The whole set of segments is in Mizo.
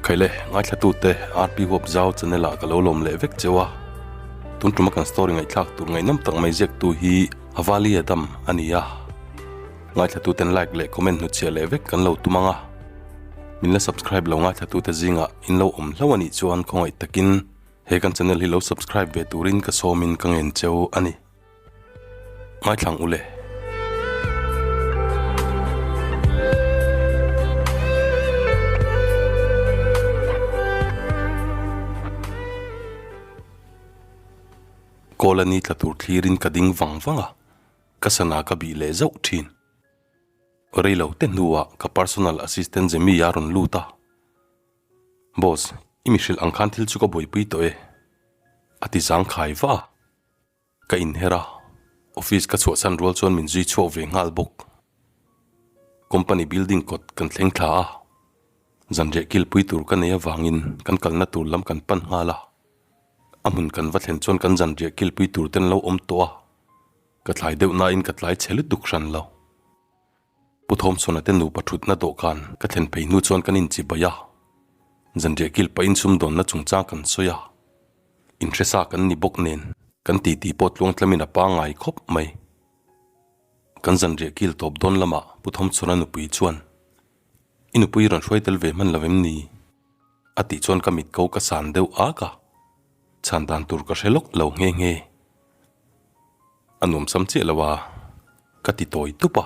Khaile, ngaithlatute RP Huap Zau channel ah ka lo lawm leh vek cheu a. Tun tuma kan story ngaihthlak tur ngaihnawm tak mai ziaktu hi Havali Adam a ni a. Ngaithlatuten like leh comment hnutchhiah leh vek kan lo tum ang a. Min la subscribe lo ngaithlatute zingah in lo awm hlauh a nih chuan khawngaih takin he kan channel hi lo subscribe ve turin ka sawmin ka ngen cheu a ni. Ngaithlang ule. Kawl a ni tla tur thlirin ka ding vang vang a, ka sana ka bih leh zauh thin. Reilo te hnuah ka personal assistant Jemmy a rawn lut a. Boss, i mi hrilh ang khan thil chu ka buaipui tawh e, a ti zangkhai va a. Ka inher a, office ka chhuahsan rual chuan min zui chhuak ve nghal bawk. Company building kawt kan thleng thla a, zanriah kilpui tur ka nei avangin kan kalna tur lam kan pan nghal a. A hmun kan va thlen chuan kan zanriah kilpui tur ten lo awm tawh a, ka thlai deuh nain ka tlai chhe lutuk hran lo. Pu Thomsona te nupa thutna dawhkan ka thlen phei hnu chuan kan inchibai a, zanriah kil pahin sumdawnna chungchang kan sawi a, inhresa kan ni bawk nen kan titi pawh tluangtlamin a pangngai khawp mai. Kan zanriah kil tawp dawn lamah Pu Thomsona nupui chuan, I nupui rawn hruai tel ve hman lo em ni? a tih chuan ka mit ko ka san deuh ak a, chhan dan tur ka hre lawk lo nghe nghe. A nuam sam chiah lo a, ka ti tawi tup a.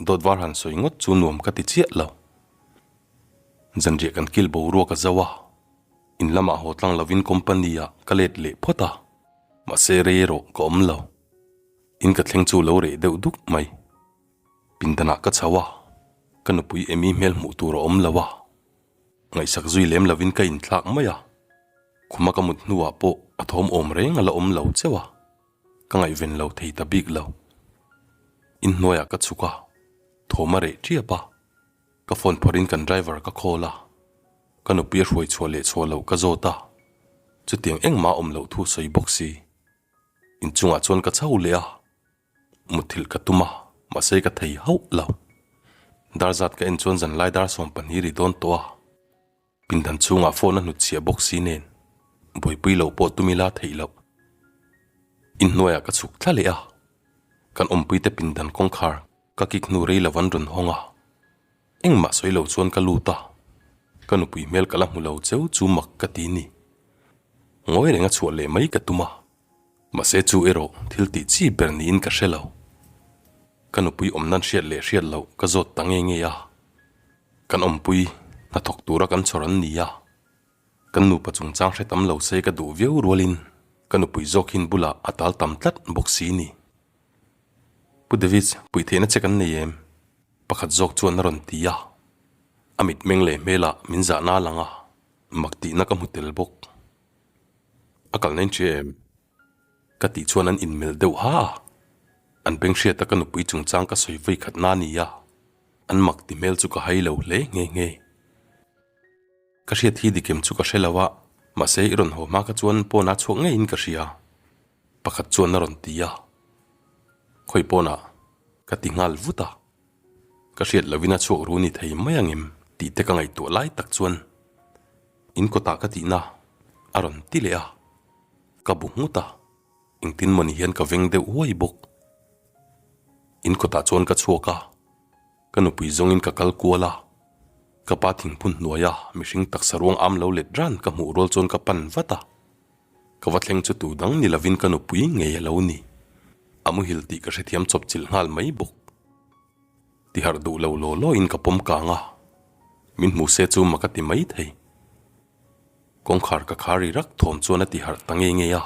Dawt var han sawi ngawt chu nuam ka ti chiah lo. Zanriah kan kil boruak a zo a, in lamah haw tlang lovin company ah ka let leh phawt a, mahse rei erawh ka awm lo. In ka thleng chu lo reh deuh duk mai. Pindanah ka chho a, ka nupui Amy hmel hmuh tur a awm lo a, ngaihsak zui lem lovin ka inthlak mai a. Khuma ka mut hnuah pawh a thawm awm reng a la awm lo cheuh a, ka ngaihven lo thei ta bik lo. Inhnuaiah ka chhuk a, thawm a reh ṭiap a, ka phone phawrhin kan driver ka call a, ka nupui a hruai chhuah leh chhuah loh ka zawt a, chutiang engmah a awm loh thu sawi bawk si. Inchungah chuan ka chho leh a, Muthilh ka tum a, mahse ka thei hauh lo. Dar zat ka en chuan zanlai dar 12 ri dawn tawh a, pindan chhungah phone a hnutchhiah bawk si nen buaipui loh pawh tum ila theih loh. Inhnuaiah ka chhuk thla leh a, kan awmpuite pindan kawngkhar ka kik hnu rei lo an rawn hawng a, engmah sawi lo chuan ka lut a, ka nupui hmel ka la hmu lo cheu chu mak ka ti ni. Ngawi renga chhuah leh mai ka tum a. Mahse chu erawh thil tih chi ber niin ka hre lo. Ka nupui awm nan hriat leh hriat loh ka zawt ta nge nge a. Kan awmpui hnathawk tura kan chhawr an ni a. Kan nupa chungchang hre tam lo se ka duh viau rualin ka nupui zawk hin bulah a tal tam tlat bawk si ni. Pu David, puih theihna che kan nei em? Pakhat zawk chuan a rawn ti a. A mitmeng leh hmelah min zahna a lang a, mak tihna ka hmu tel bawk. A kalna in hria em? Ka tih chuan an inmelh deuh ha a. An beng hriata ka nupui chungchang ka sawi vawi khat na nia. An mak ti hmel chu ka hai lo hle nghe nghe. Ka hriat hi dikem chu ka hre lo a, mahse i rawn haw hma kha chuan pawnah chhuak ngeiin ka hria. Pakhat chuan a rawn ti a. Khawi pawnah? Ka ti nghal vut a. Ka hriat lovin a chhuak ru ni thei mai ang em tih te ka ngaihtuah lai tak chuan in kawtah ka tihna a rawn ti leh a, ka bu nghut a, engtin mawni hian ka veng deuh huai bawk. In kawtah chuan ka chhuak a, ka nupui zawngin ka kal kual a, ka pa thingphun hnuaia mihring taksa ruang am lo let ran ka hmuh rual chuan ka pan vat a, ka va thleng chu tu dang ni lovin ka nupui ngei a lo ni. A muhil tih ka hrethiam chawp chilh nghal mai bawk. Ti harh duh lo law law in ka pawm kang a, min hmu se chu mak a ti mai thei. Kawngkhar ka khar ri rak thawm chuan a ti harh ta nge nge a,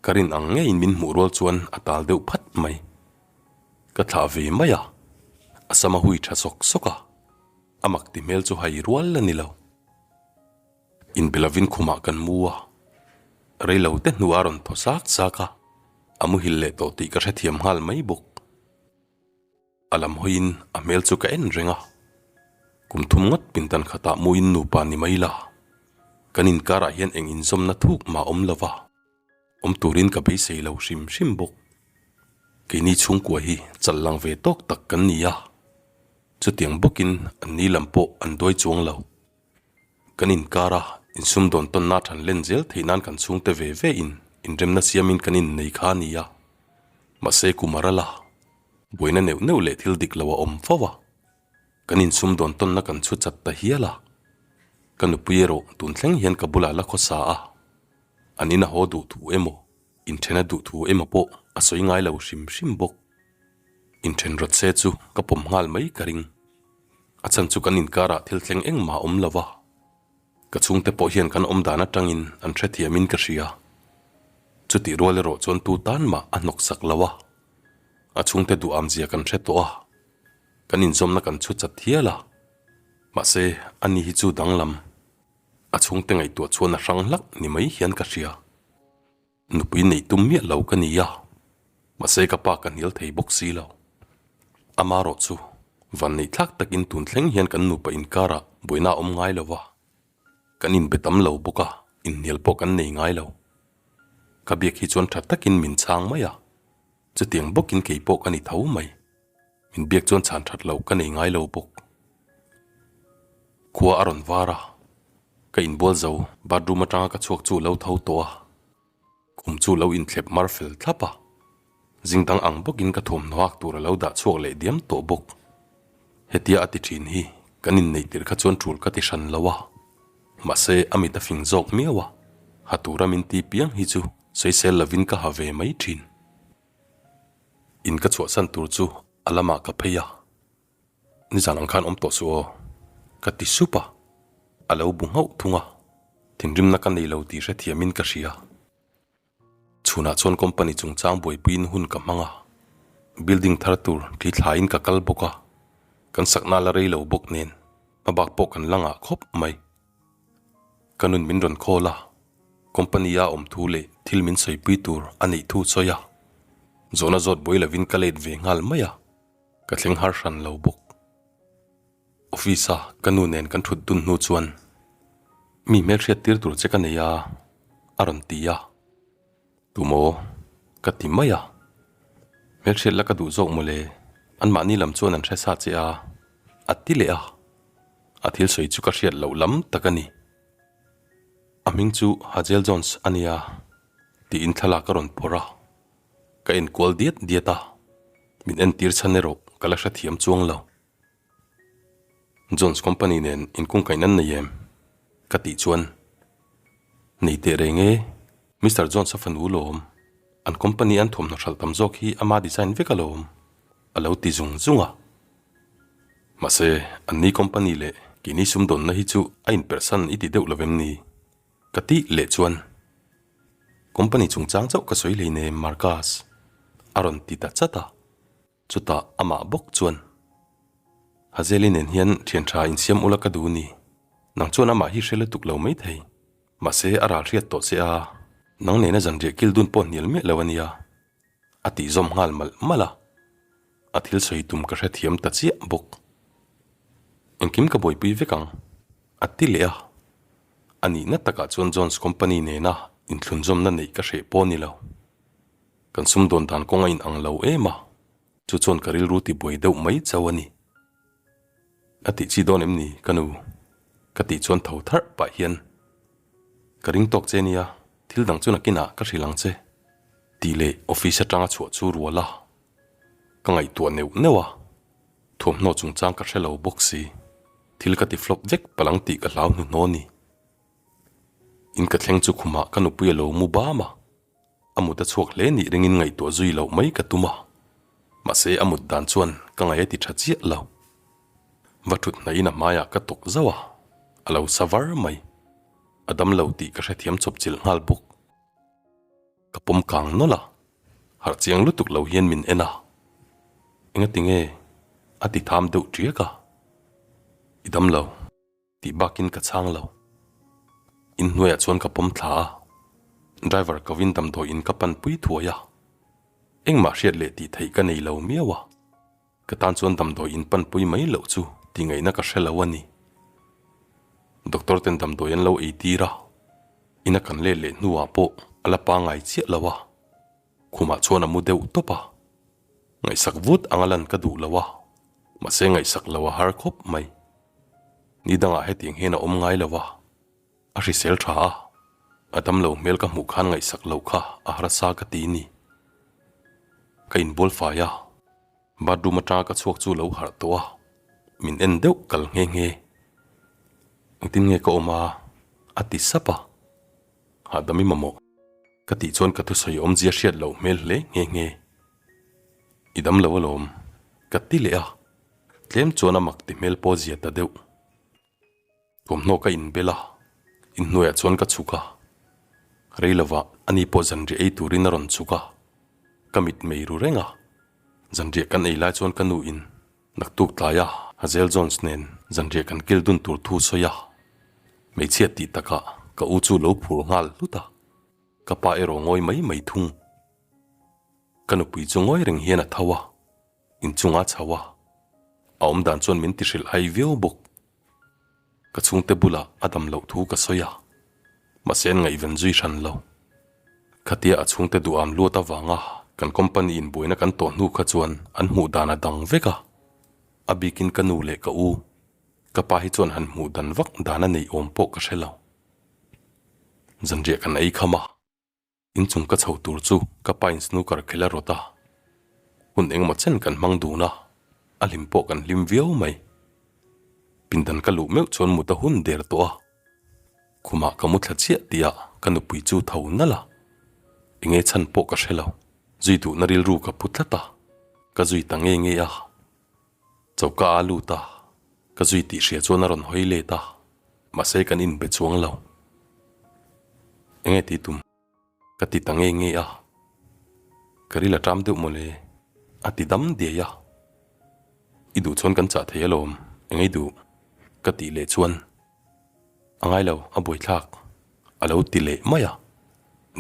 ka rin ang ngeiin min hmuh rual chuan a tal deuh phat mai. Ka thlah ve mai a, a sam a hui tha sawk sawk a, a mak ti hmel chu hai rual a ni lo. Inbe lovin khumah kan mu a, reilo te hnuah a rawn thaw zak zak a, a muhil leh tawh tih ka hrethiam nghal mai bawk. A lam hawiin a hmel chu ka en reng a, kum thum ngawt pindan khatah muin nupa ni mai la, kan inkarah hian eng inzawmna thuk mah awm lo va, awm turin ka beisei lo hrim hrim bawk. Keini chhungkua hi chal lang ve tawk tak kan ni a, chutiang bawkin an ni lam pawh an duai chuang lo. Kan inkar a, insumdawn tawnna than len zel theih nan kan chhungte ve ve in inremna siamin kan innei kha a ni a. Mahse kum a ral a, buaina neuh neuh leh thil dik lo a awm fo a. Kan insumdawn tawnna kan chhu chat ta hial a. Ka nupui erawh tun thleng hian ka bulah la khawsa a. An ina haw duh thu emaw, inthena duh thu emaw pawh a sawi ngai lo hrim hrim bawk. Inthen rawt se chu ka pawm nghal mai ka ring. A chhan chu kan inkarah thil thleng engmah a awm lo va, ka chhungte pawh hian kan awm dan atangin an hrethiamin ka hria. Chutih rual erawh chuan tu tan mah a hnawk sak lo a, a chhungte duham zia kan hre tawh a, kan inzawmna kan chhu chat hial a. Mahse, ani hi chu danglam, a chhungte ngaihtuah chuan a hrang hlak ni mai hian ka hria. Nupui neih tum miah lo ka ni a, mahse ka pa ka hnial thei bawk si lo. Amarawh chu vanneih thlak takin tun thleng hian kan nupa inkarah buaina a awm ngai lo va, kan inbe tam lo bawk a, inhnial pawh kan nei ngai lo. Ka biak hi chuan tha takin min chhang mai a, chutiang bawkin kei pawh ka ni tho mai. Min biak chuan chhan that loh ka nei ngai lo bawk. Khua a rawn var a, ka inbual zo bathroom atanga ka chhuak chu lo tho tawh a, khum chu lo inthlep mar fel thlap a, zing dang ang bawkin ka thuamhnaw hak tur a lo dah chhuak leh diam tawh bawk. Hetia a ti thin hi kan inneih tirh kha chuan tul ka ti hran lo a, mahse a mit a fing zawk miau a, ha tura min ti piang hi chu sawisel lovin ka ha ve mai thin. In ka chhuahsan tur chu a lamah ka phei a, nizan ang khan awm tawh suh aw, ka ti sup a, a lo bu nghauh thung a, thinrimna ka nei lo tih hrethiamin ka hria. Chhunah chuan company chungchang buaipuiin hun ka hmang a, building thar tur thli thlaiin ka kal bawk a, kan sakna la rei lo bawk nen hmabak pawh kan la ngah khawp mai. Ka nun min rawn call a, company a awm thu leh thil min sawipui tur a neih thu sawi a, zawhna zawt buai lovin ka let ve nghal mai a, ka thleng har hran lo bawk. Office a ka nu nen kan thut dun hnu chuan mi hmelhriat tir tur che ka nei a, a rawn ti a, Tumaw? Ka ti mai a. Hmelhriat la ka duh zawk mawle, anmahni lam chuan an hre sa che a, a ti leh a. A thil sawi chu ka hriat loh lam tak a ni. A hming chu Hazel Jones a nia, tiin thlalak a rawn phawrh a. Ka enkual diat diat a, min entir chhan erawh ka la hrethiam chuang lo. Jones company nen inkungkaih nan nei em? Ka tih chuan, Nei teh reng e, Mister Jones a fanu lawm, an company an thuamhnaw hralh tam zawk hi ama design vek alawm, a lo ti zung zung a. Mahse, anni company leh keini sumdawnna hi chu a inperhsan i ti deuh lo vem ni? Ka tih leh chuan, Company chungchang chauh ka sawi hleinem Marcus, a rawn ti ta chat a. Chutah amah bawk chuan, Hazeli nen hian thian tha insiam ula ka duh ni. Nang chuan amah hi hre lutuk lo maithei. Mahse a ral hriat tawh che a, nang nena zanriah kil dun pawh hnial miah lo a nia. A tih zawm nghal malh malh a. A thil sawi tum ka hrethiam ta chiah bawk. Engkim ka buaipui vek ang, a ti leh a. A nihna takah chuan Jones Company nena inthlunzawmna neih ka hreh pawh a ni lo. Kan sumdawn dan kawng a inang lo em a, chu chuan ka rilru ti buai deuh mai chauh a ni. A tih chi dawn em ni ka nu? Ka tih chuan tho tharh pah hian, Ka ring tawk che nia, thil dang chu nakinah ka hrilh ang che, tih leh office atanga chhuah chu rual a, ka ngaihtuah neuh neuh a, thuamhnaw chungchang ka hre lo bawk si, thil ka ti flop vek palh ang tih ka hlau hnuhnaw a ni. In ka thleng chu khumah ka nupui a lo mu bam a. A mut a chhuak hle nih ringin ngaihtuah zui loh mai ka tum a, mahse a mut dan chuan ka ngaih a ti tha chiah lo. Va thut hnaihin a hmaiah ka tawk zauh a, a lo sa var mai. A dam lo tih ka hrethiam chawp chilh nghal bawk. Ka pawm kang nawlh a, harh chiang lutuk lo hian min en a. Engati nge? A ti tham deuh ṭiak a. I dam lo. Tih bakin ka chhang lo. Inhnuaiah chuan ka pawm thla a, driver kovin damdawiin ka pan pui thuai a. Engmah hriat leh tih theih ka nei lo miau a, ka tan chuan damdawiin pan pui mai loh chu tih ngaihna ka hre lo a ni. Doctor ten damdawi an lo ei tir a, ina kan let leh hnuah pawh a la pangngai chiah lo a, khumah chuan a mu deuh tawp a. Ngaihsak vut anga lan ka duh lo a, mahse ngaihsak lo a har khawp mai. Ni dangah hetiang hian a awm ngai lo a. A hrisel tha a, a damlo hmel ka hmuh khan ngaihsak loh kha a harsa ka ti ni. Ka inbual fai a, bathroom atanga ka chhuak chu lo harh tawh a, min en deuh kal nghe nghe. Engtin nge ka awm a? a ti sap a, hahdam i mamawh ka tih chuan ka thusawi awmzia hriat loh hmel hle nghe nghe. I damlo alawm ka ti leh a, tlem chuan a mak ti hmel pawh zia ta deuh. Thawmhnaw ka inbel a, inhnuaiah chuan ka chhuk a. Rei lovah ani pawh zanriah ei turin a rawn chhuk a, ka mit mei ru reng a. Zanriah kan ei lai chuan ka nu in naktuk tlaia Hazel Jones nen zanriah kan kil dun tur thu sawi a. Hmeichhia tih takah ka u chu lo phur nghal hlut a, ka pa erawh ngawi mai mai thung. Ka nupui chu ngawi reng hian a tho a, inchungah a chho a, a awmdan chuan min ti hrilh hai viau bawk. Ka chhungte bulah a dam loh thu ka sawi a, mahse an ngaihven zui hran lo. Khatia a chhungte duham luat avanga kan company in buaina kan tawh hnu kha chuan an hmuh dan a dang vek a, a bikin ka nu leh ka u, ka pa hi chuan han hmuh dan vak dan a neih awm pawh ka hre lo. Zanriah kan ei kham a. Inchung ka chho tur chu ka pa in snooker khel a rawt a, hun engemaw chen kan hmang dun a, a hlim pawh kan hlim viau mai. Pindan ka luh meuh chuan mut a hun der tawh a, khumah ka mu thla chiah tih ah ka nupui chu tho nalh a, enge chhan pawh ka hre lo, zui duhna rilru ka pu tlat a, ka zui ta nge nge a, choka a lut a, ka zui tih hria chuan a rawn hawi let a. Mahse kan inbe chuang lo. Enge tih tum? Ka ti ta nge nge a. Ka ril a ṭam deuh mawle. A ti dam diai a. I duh chuan kan chah thei alawm, enge i duh? Ka tih leh chuan a ngai lo, a buaithlak. A lo ti leh mai a.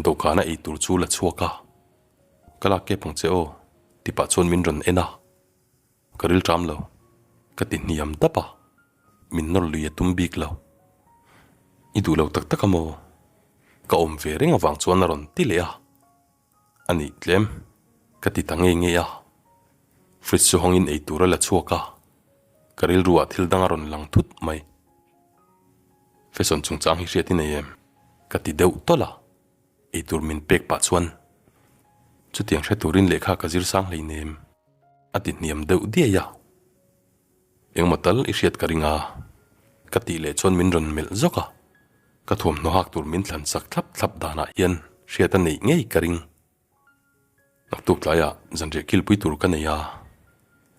Dawhkana ei tur chu la chhuak a. Ka lak kep ang che aw, ti pah chuan min rawn en a. Ka ril ṭam lo, ka ti hniam dap a, min nawr lui a tum bik lo. I duh lo tak tak a maw? Ka awm ve reng avang chuan a rawn ti leh a. A nih tlem, ka ti ta ngei ngei a. Fridge chu hawngin ei tur a la chhuak a, ka rilruah thil dang a rawn lang thut mai. Fashion chungchang hi hriat i nei em? Ka ti deuh tawlh a, eitur min pek pah chuan chutiang hre turin lehkha ka zir sang hleinem. A ti hniam deuh diai a, Engmaw tal i hriat ka ring a, ka tih leh chuan min rawn melh zawk a, ka thuamhnaw hak tur min thlan sak thlap thlap danah hian hriat a neih ngei ka ring. Naktuk tlaiah zanriah kilpui tur ka nei a,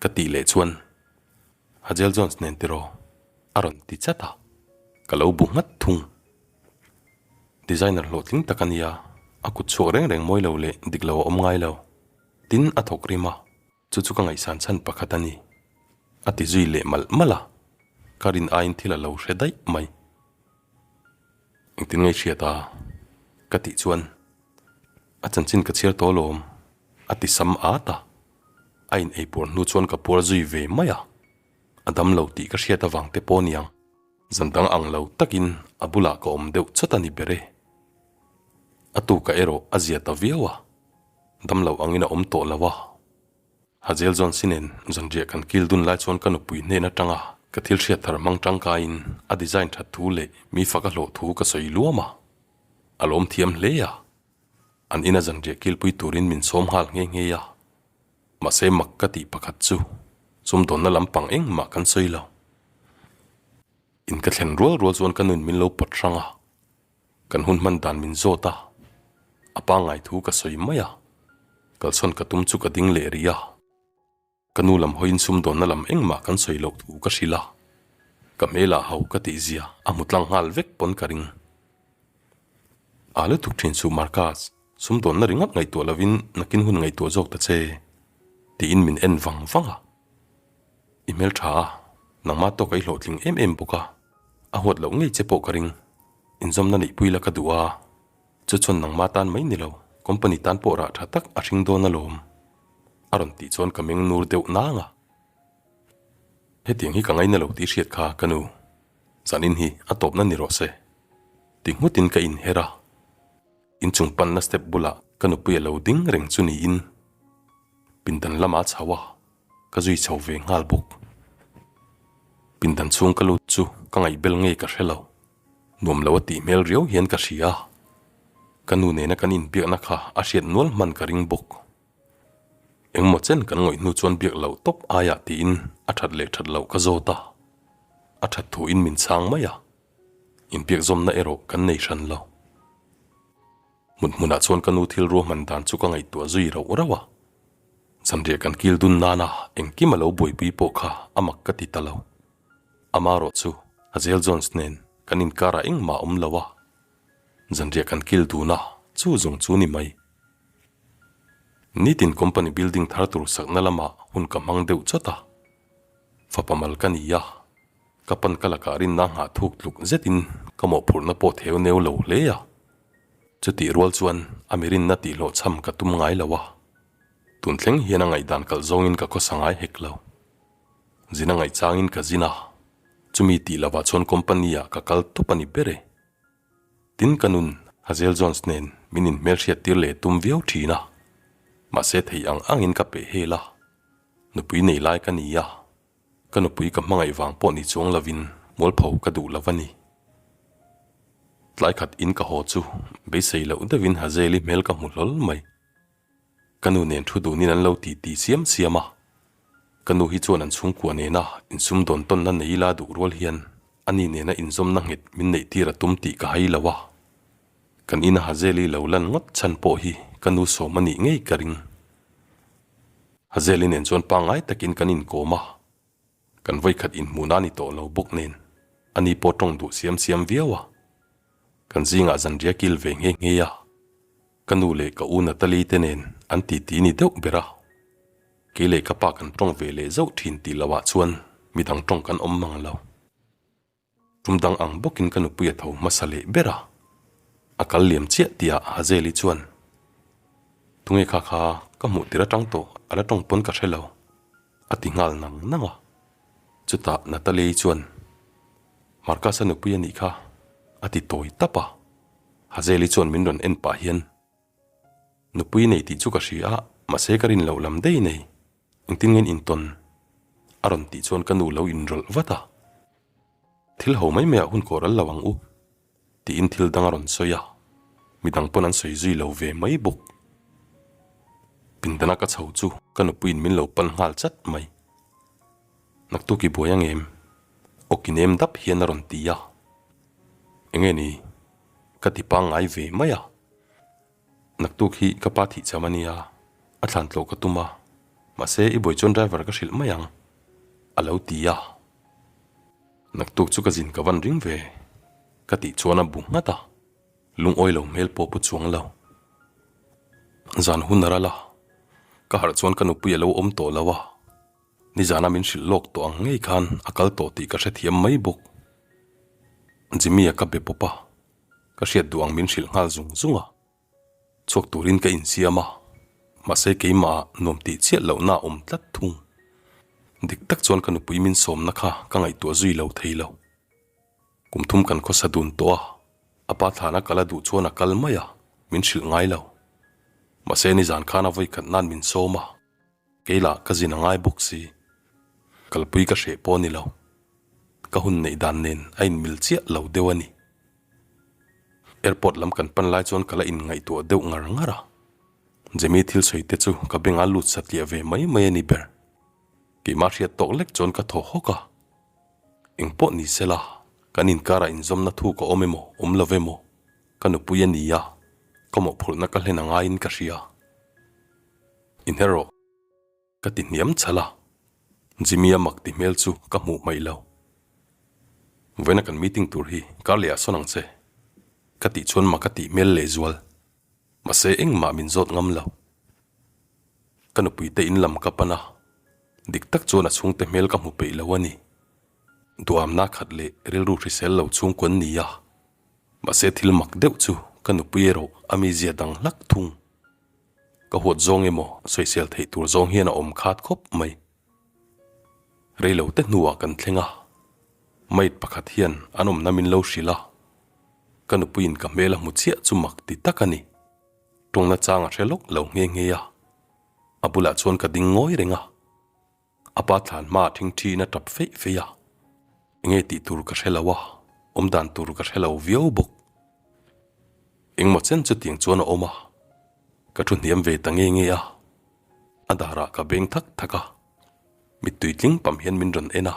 ka tih leh chuan Hazel Jones nen tiraw a rawn ti chat a, ka lo bu nghat thung. Designer hlawhtling tak a nia, a kut chhuak reng reng mawi lo leh dik lo a awm ngai lo. Tin, a thawk rim a, chu chu ka ngaihsan chhan pakhat a ni. A ti zui leh malh malh a, ka rin aiin thil a lo hre daih mai. Engtin nge i hriat a? Ka tih chuan, A chanchin ka chhiar tawh alawm, a ti sam at a. A in ei puar hnu chuan ka puar zui ve mai a, a dam lo tih ka hriat avang te pawh niang. Zan dang ang lo takin a bulah ka awm deuh chawt a ni ber e. A tuka erawh a zia ta viau a, damlo angin a awm tawh lo a. Hazel Jones-i nen zanriah kan kil dun lai chuan ka nupui hnen atanga ka thil hriat thar hmang tangkaiin a design that thu leh mi fak a hlawh thu ka sawi luam a. A lawm thiam hle a. An ina zanriah kilpui turin min sawm nghal nghe nghe a. Mahse mak ka tih pakhat chu sumdawnna lampang engmah kan sawi lo. In ka thlen rual rual chuan ka nun min lo pawt hrang a, kan hun hman dan min zawt a, a pangngai thu ka sawi mai a, kalsawn ka tum chu ka ding leh rih a. Ka nu lam hawiin sumdawnna lam engmah kan sawi loh thu ka hrilh a, ka hmelah ho ka tih zia a hmu tlang nghal vek pawn ka ring. A lutuk thin chu Marcus, sumdawnna ringawt ngaihtuah lovin nakin hun ngaihtuah zawk ta che, tiin min en vang vang a. I hmeltha a, nangmah tawk a i hlawhtling em em bawk a, a huat loh ngei che pawh ka ring. Inzawmna neihpui la ka duh a, chu chuan nangmah tan mai ni lo, company tan pawh rah tha tak a hring dawn alawm. A rawn tih chuan ka meng nur deuh nang a. Hetiang hi ka ngaina lo tih hriat kha ka nu, zanin hi a tawpna ni rawh se. Ti nghutin ka inher a, inchung panna step bulah ka nupui a lo ding reng chu niin pindan lamah a chho a, ka zui chho ve nghal bawk. Pindan chhung ka lut chu ka ngaihbel ngei ka hre lo. Nuam lo a tih hmel riau hian ka hria. Ka nu nena kan inbiakna kha a hriat nual hman ka ring bawk. Engmaw chen kan ngawih hnu chuan biak loh tawp aiah tiin a that leh that loh ka zawt a. A that thuin min chhang mai a. Inbiak zawmna erawh kan nei hran lo. Hmun hmunah chuan ka nu thil ruahman dan chu ka ngaihtuah zui rauh rauh a. Zanriah kan kil dun nana engkim a lo buaipui pawh kha a mak ka ti ta lo. Amarawh chu Hazel Jones nen kan inkarah engmah a awm lo a. Zanriah kan kil dun a, chu zawng chu ni mai. Nitin company building thar tur sakna lamah hun ka hmang deuh chawt a. Fapa mal ka ni a, ka pan ka lakah rinna nghah thuk tluk zetin ka mawhphurhna pawh theu neu lo hle a. Chutih rual chuan a mi rinna tihhlawhchham ka tum ngai lo a. Tun thleng hian a ngaihdan kalh zawngin ka khawsa ngai hek lo. Zin a ngaihchangin ka zin a, chumi tih lovah chuan company ah ka kal tawp a ni ber e. Tin ka nun Hazel Jones nen min inhmelhriat tir leh tum viau thin a, mahse thei ang angin ka peh hel a, nupui nei lai ka ni a, ka nupui ka hmangaih vang pawh ni chuang lovin mualpho ka duh lo a ni. Tlai khat in ka haw chu beisei loh deuhin Hazel-i hmel ka hmu hlawl mai. Ka nu nen thu dunin an lo ti ti siam siam a, ka nu hi chuan an chhungkua nena insumdawn tawnna nei ila duh rual hian ani nena inzawmna nghet min neih tir a tum tih ka hai lo a. Kan ina Hazeli lo lan ngawt chhan pawh hi ka nu sawm a nih ngei ka ring. Hazeli nen chuan pangngai takin kan inkawm a, kan vawikhat inhmuhna a ni tawh lo bawk nen ani pawh tawng duh siam siam viau a, kan zingah zanriah kil ve nghe nghe a. Ka nu leh ka u Natalie te nen an titi ni deuh ber a, kei leh ka pa kan tawng ve leh zauh thin tih loh ah chuan midang tawng kan awm mang lo. Tum dang ang bawkin ka nupui a tho hmasa leh ber a, a kal liam chiah tih ah Hazel-i chuan, Tunge kha kha ka hmuh tir atang tawh a la tawng pawn ka hre lo, a ti nghal nang nang a. Chutah Natalie-i chuan, Marcus-a nupui a nih kha, a ti tawi tap a. Hazeli chuan min rawn en pah hian, Nupui nei tih chu ka hria a, mahse ka rin loh lam daih nei, engtin nge intawn? a rawn tih chuan ka nu lo inrawlh vat a. Thil ho mai maiah hun kawh ral lo ang u, tiin thil dang a rawn sawi a, midang pawn an sawi zui lo ve mai bawk. Pindana ka chho chu ka nupuiin min lo pan nghal chat mai. Naktuk i buai angem? Awki nem dap hian a rawn ti a. Enge ni? Ka ti pangngai ve mai a. Naktuk hi ka pa thih cham a nia, a thlan tlawh ka tum a, mahse i buai chuan driver ka hrilh mai ang, a lo ti a. Naktuk chu ka zin ka van ring ve, ka tih chuan a bu nghat a, lungawi lo hmel pawh pu chuang lo. Zan hun a ral a, ka harh chuan ka nupui a lo awm tawh lo a. Nizana min hrilh lawk tawh ang ngei khan a kal tawh tih ka hrethiam mai bawk. Jimmy-a ka be pawp a, ka hriat duh ang min hrilh nghal zung zung a. Chhuak turin ka insiam a, mahse keimahah nuam tih chiah lohna a awm tlat thung. Dik tak chuan ka nupui min sawmna kha ka ngaihtuah zui lo thei lo. Kum thum kan khawsa dun tawh a, a pa thlana kal a duh chuan a kal mai a, min hrilh ngai lo. Mahse nizan khan a vawikhat nan min sawm a. Kei lah ka zin a ngai bawk si. Kalpui ka hreh pawh a ni lo. Ka hun neih dan nen a inmil chiah lo deuh a ni. Airport lam kan pan lai chuan ka la inngaihtuah deuh ngar ngar a. Jemmy thil sawi te chu ka beng a lut satliah ve mai mai a ni ber. Keimah hriat tawk lek chuan ka thaw hawk a. Eng pawh ni sela, kan inkarah inzawmna thu ka awm emaw awm lo emaw, ka nupui a ni a, ka mawhphurhna ka hlen a ngaiin ka hria. Inher rawh. Ka ti hniam chhalh a, Jimmy-a mak ti hmel chu ka hmuh hmaih lo. Vawiina kan meeting tur hi kar leh ah sawn ang che, ka tih chuan mak a tih hmel lehzual. Mahse engmah min zawt ngam lo. Ka nupui te in lam ka pan a, dik tak chuan a chhungte hmel ka hmu peih lo a ni. Duhamna khat leh rilru hrisel lo chhungkawn ni a, mahse thil mak deuh chu ka nupui erawh a mizia dang hlak thung. Ka huat zawng emaw sawisel theih tur zawng hian a awm khat khawp mai. Reilo te hnuah kan thleng a, maid pakhat hian an awmna min lo hrilh a, ka nupuiin ka hmel a hmu chiah chu mak ti tak a ni. Tawngna chang a hre lawk lo nghe nghe a, a bulah chuan ka ding ngawi reng a. A pa thlan hma a thingthiin a tap feih feih a, enge tih tur ka hre lo a, Awmdan tur ka hre lo viau bawk. Engmaw chen chutiang chuan a awm a, ka thu hniam ve ta nge nge a, a darah ka beng thak thak a, mittui tling pam hian min rawn en a,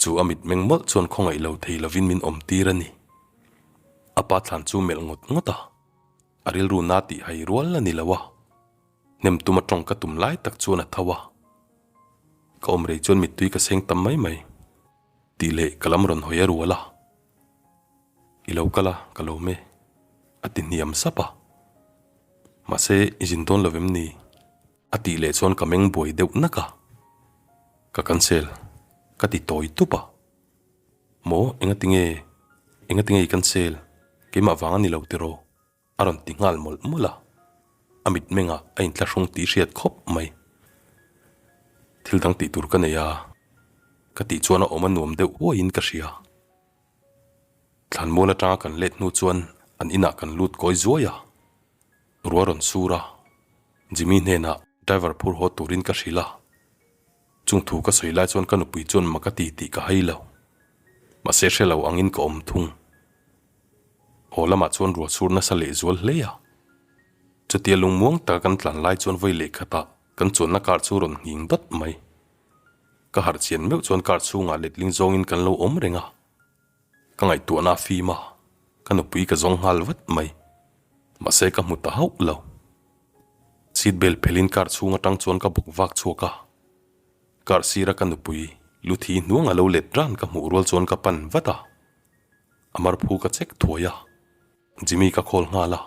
chu a mitmeng mawlh chuan khawngaih lo thei lovin min awm tir a ni. A pa thlan chu melh ngawt ngawt a, a rilru na tih hai rual a ni lo a, hnem tuma tawng ka tum lai tak chuan a tho a, ka awm rei chuan mittui ka seng tam mai mai. Tih leh ka lam rawn hawi a rual a, I lo kal a, ka lawm e, a ti hniam sap a. Mahse, i zin dawn lo em ni? A tih leh chuan ka meng buai deuh nak a. Ka cancel, ka ti tawi tup a. Maw, engati nge, engati nge i cancel? Keimah vang a ni lo tiraw? A rawn ti nghal mawlh mawlh a, a mitmengah a inthlahrung tih hriat khawp mai. Thil dang tih tur ka nei a, ka tih chuan a awm a nuam deuh huaiin ka hria. Thlanmual atanga kan let hnu chuan an inah kan lut kawi zuai a, ruah rawn sur a, Jimmy hnenah driver phur haw turin ka hrilh a, chung thu ka sawi lai chuan ka nupui chuan mak a ti tih ka hai lo. Mahse hre lo angin ka awm thung. Haw lamah chuan ruah chhur nasa leh zual hle a. Chutia lungmuang taka kan tlan lai chuan vawi leh khatah kan chuanna car chu rawn nghing dawt mai. Ka harh chian meuh chuan car chhungah letling zawngin kan lo awm reng a. Ka ngaihtuahna a fim a, ka nupui ka zawng nghal vat mai. Mahse ka hmu ta hauh lo. Seat belt phelhin car chhung atang chuan ka bawk vak chhuak a. Car sira ka nupui lu thi hnuang a lo let ran ka hmuh rual chuan ka pan vat a. A mar phu ka check thuai a, Jimmy ka call nghal a,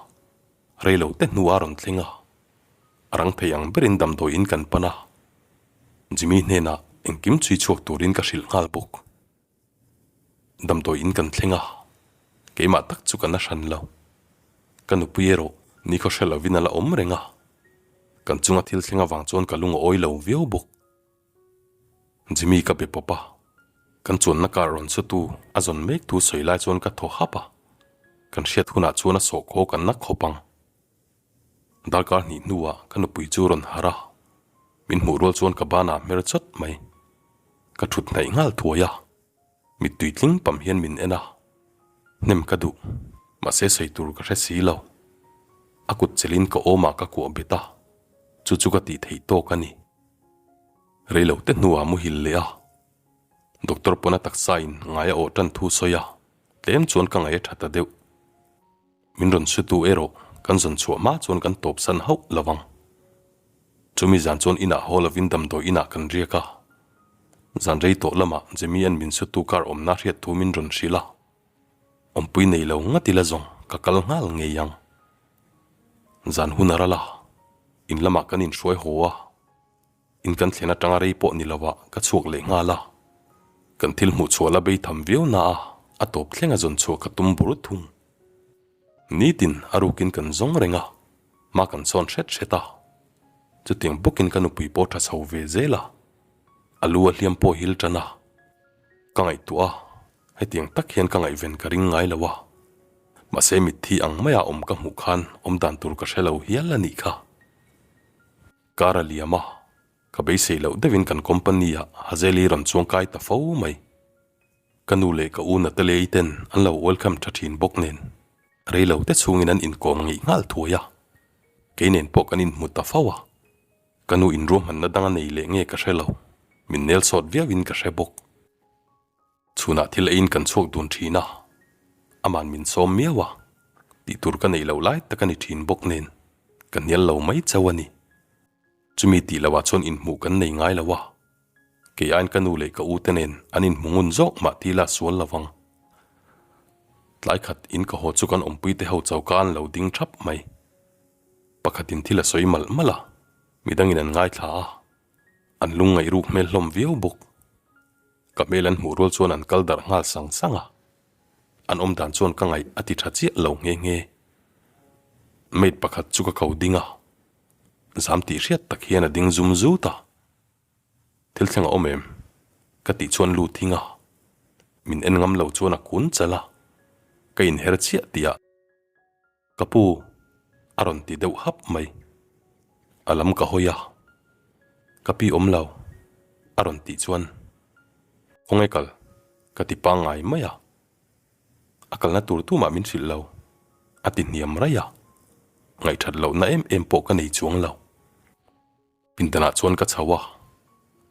rei lo te hnu a rawn thleng a, a rang thei ang berin damdawi in kan pan a, Jimmy hnenah engkim chhui chhuak turin ka hrilh nghal bawk. Damdawi in kan thleng a, keimah tak chu ka na hran lo, ka nupui erawh nikhaw hre lovin a la awm reng a, kan chunga thil thleng avang chuan ka lung a awi lo viau bawk. Jimmy ka be pawp a, kan chuanna car rawn sutu a zawn mek thu sawi lai chuan ka thaw hap a, kan hriat hunah chuan a sawh khaw kan na khawp ang. Darkar hnih hnuah ka nupui chu rawn harh a, min hmuh rual chuan ka banah hmer chawt mai. Ka thut hnaih nghal thuai a, mittui tling pam hian min en a, hnem ka duh, mahse sawi tur ka hre si lo. A kut chelin ka awmah ka kuah bet a, chu chu ka tih theih tawk a ni. Rei lo te hnuah muhil leh a, doctor pawn a taksa in ngai a awh tan thu sawi a, tlem chuan ka ngaih a tha ta deuh. Min rawn su tu erawh kan zawn chhuah hma chuan kan tawp san hauh lo vang. Chumi zan chuan inah haw lovin damdawi inah kan riak a, zan rei tawh lamah Jimmy an min su tu car awmna hriat thu min rawn hrilh a, awmpui nei lo ngat ila zawng ka kal nghal ngei ang. Zan hun a ral a, in lamah kan inhruai haw a. In kan thlen atanga rei pawh ni lovah ka chhuak leh nghal a, kan thil hmuh chhuah la bei tham viau na a, a tawp thleng a zawn chhuah ka tum bur thung. Nitin a rukin kan zawng reng a, hma kan sawn hret hret a, chutiang bawkin ka nupui pawh tha chho ve zel a, a lu a hliam pawh hil tan a, ka ngaihtuah a, hetiang tak hian ka ngaihven ka ring ngai lo a, mahse mitthi ang maia awm ka hmuh khan awmdan tur ka hre lo hial a nih kha. Kar a liam a, ka beisei loh deuhin kan company ah Hazeli rawn chuang kai ta fo mai. Ka nu leh ka u Natalie-i ten an lo welcome tha thin bawk nen rei lo te chhungin an inkawm ngeih nghal thuai a, kei nen pawh kan inhmu ta fo a, ka nu inruahmanna dang a nei leh nge ka hre lo, min nel sawt viauin ka hre bawk. Chhunah thil eiin kan chhuak dun thin a, aman min sawm miau a, tih tur ka neih loh lai tak a ni thin bawk nen ka hnial lo mai chauh a ni. Chumi tih lohah chuan inhmuh kan nei ngai lo a, kei aiin ka nu leh ka u te nen an inhmu ngun zawk mah ti ila sual lo vang. Tlai khat in ka haw chu kan awmpui te ho choka an lo ding thap mai. Pakhatin thil a sawi malh malh a, midangin an ngaithla a, an lungngaih ruk hmel hlawm viau bawk. Ka hmel an hmuh rual chuan an kal darh nghal sang sang a, an awm dan chuan ka ngaih a ti tha chiah lo nghe nghe. Maid pakhat chu ka ko ding a, zam tih hriat tak hian a ding zum zut a. Thil thleng a awm em? Ka tih chuan lu thing a, min en ngam lo chuan a kun chal a, ka inher chiah tih ah. Ka pu, a rawn ti deuh hap mai. A lam ka hawi a, ka pi awm lo, a rawn tih chuan, Khawnge kal? ka ti pangngai mai a. A kalna tur tumah min hrilh lo, a ti hniam raih a. Ngaihthat lohna em em pawh ka nei chuang lo. Pindanah chuan ka chho a,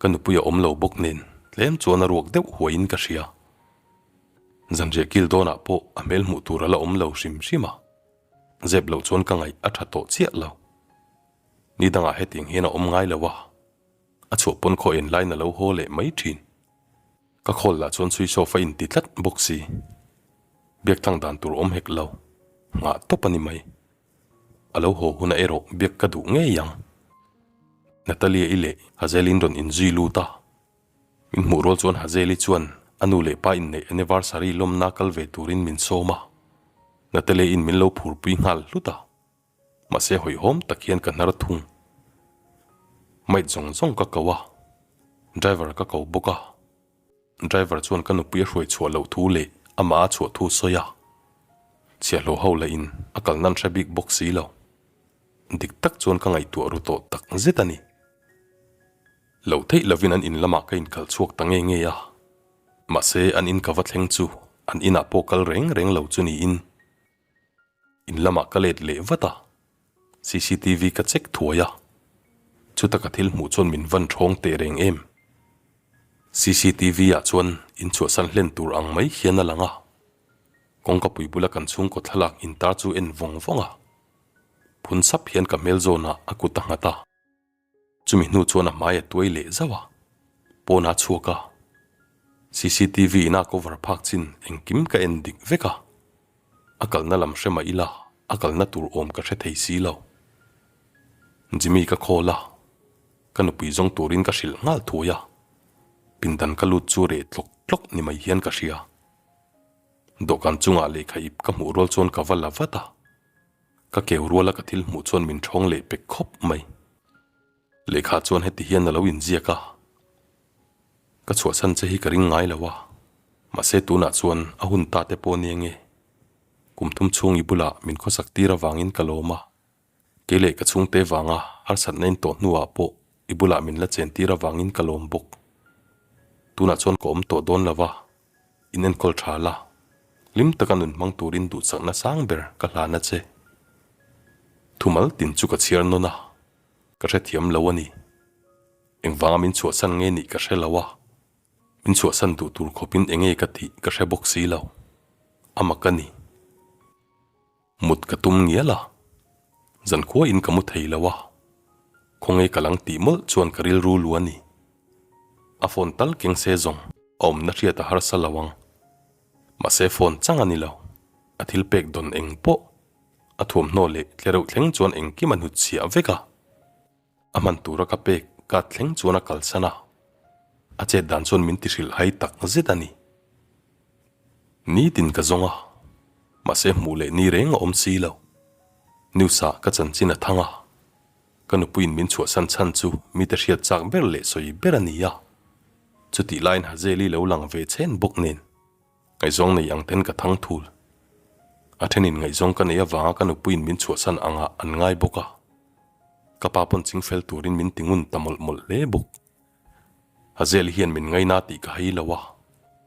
ka nupui a awm lo bawk nen tlem chuan a ruak deuh huaiin ka hria. Zanriah kil dawnah pawh a hmel hmuh tur a la awm lo hrim hrim a, zep loh chuan ka ngaih a tha tawh chiah lo. Ni dangah hetiang hian a awm ngai lo a, a chhuah pawn khaw en laiin a lo haw leh mai thin. Ka khawl lah chuan switch off a inti tlat bawk si. Biak tlang dan tur awm hek lo, nghah tawp a ni mai. A lo haw hunah erawh biak ka duh ngei ang. Natalia-i leh Hazel-in rawn inzui lut a. Min hmuh rual chuan Hazel-i chuan a nu leh pa inneih anniversary lawmna kal ve turin min sawm a. Natalia-in min lo phurpui nghal hlut a. Mahse hawihhawm tak hian ka hnar thung. Maid zawng zawng ka ko a, driver ka ko bawk a. Driver chuan ka nupui a hruai chhuah loh thu leh amah a chhuah thu sawi a, chhiahhlawh ho lah in a kal nan hre bik bawk si lo. Dik tak chuan ka ngaihtuah ru tawh tak zet a ni. Loh theih lovin an in lamah ka inkhalh chhuak ta nge nge a, mahse an in ka va thleng chu an inah pawh kal reng reng lo chu niin In lamah ka let leh vat a, cctv ka check thuai a, chuta ka thil hmuh chuan min van ṭhawng teh reng em. Cctv ah chuan in chhuahsan hlen tur ang mai hian a lang a, kawngkapui bula kan chhungkaw thlalak intar chu en vawng vawng a, phun sap hian ka hmel zawnah a kut a nghat a. Chumi hnu chuan a hmai a tuai leh zauh a, pawn a chhuak a, cctv in a cover phak chin engkim ka en dik vek a, a kalna lam hre mah ila a kalna tur awm ka hre thei si lo. Jimmy ka call a, ka nupui zawng turin ka hrilh nghal thuai a, pindan ka lut chu reh tlawk tlawk ni mai hian ka hria. Dawhkan chungah lehkha ip ka hmuh rual chuan ka va la vat a. Ka keu ruala ka thil hmuh chuan min ṭhawng leh pek khawp mai. Lehkha chuan heti hian a lo inziak a, Ka chhuahsan che hi ka ring ngai lo a, mahse tunah chuan a hun ta te pawh nia nge. Kum thum chhung i bulah min khawsak tir avangin ka lawm a, kei leh ka chhungte vanga harsatna in tawh hnuah pawh i bulah min la chen tir avangin ka lawm bawk. Tunah chuan ka awm tawh dawn lo a, In enkawl tha la, hlim taka nun hmang turin duhsakna sang ber ka hlan a che. Thumal tin chu ka chhiar nawn a, ka hrethiam lo a ni. Engvanga min chhuahsan nge nih ka hre lo a, min chhuahsan duh tur khawpin enge ka tih ka hre bawk si lo. A mak a ni. Mut ka tum ngial a, zankhua in ka mu thei lo a, khawnge ka lang tih mawlh chuan ka rilru lu a ni. A phone tal keng se zawng a awmna hriat a harsa lo ang. Mahse phone chang a ni lo, a thil pek dawn eng pawh a thuamhnaw leh tlereuh thleng chuan engkim a hnutchhiah vek a. A hman tura ka pek kat thleng chuan a kalsan a, a chet dan chuan min ti hrilh hai tak zet a ni. Nitin ka zawng a, mahse hmuh leh ni reng a awm si lo. News ah ka chanchin a thang a, ka nupuiin min chhuahsan chhan chu mite hriat chak ber leh sawi ber a ni a, chutih laiin Hazel-i lo lang ve chhen bawk nen. Ngaihzawng nei ang ten ka thang thul. A thenin ngaihzawng ka neih avanga ka nupuiin min chhuahsan angah an ngai bawk a. Ka pa pawn chingfel turin min ti ngun ta mawlh mawlh hle bawk. Hazel hian min ngaina tih ka hei lo a,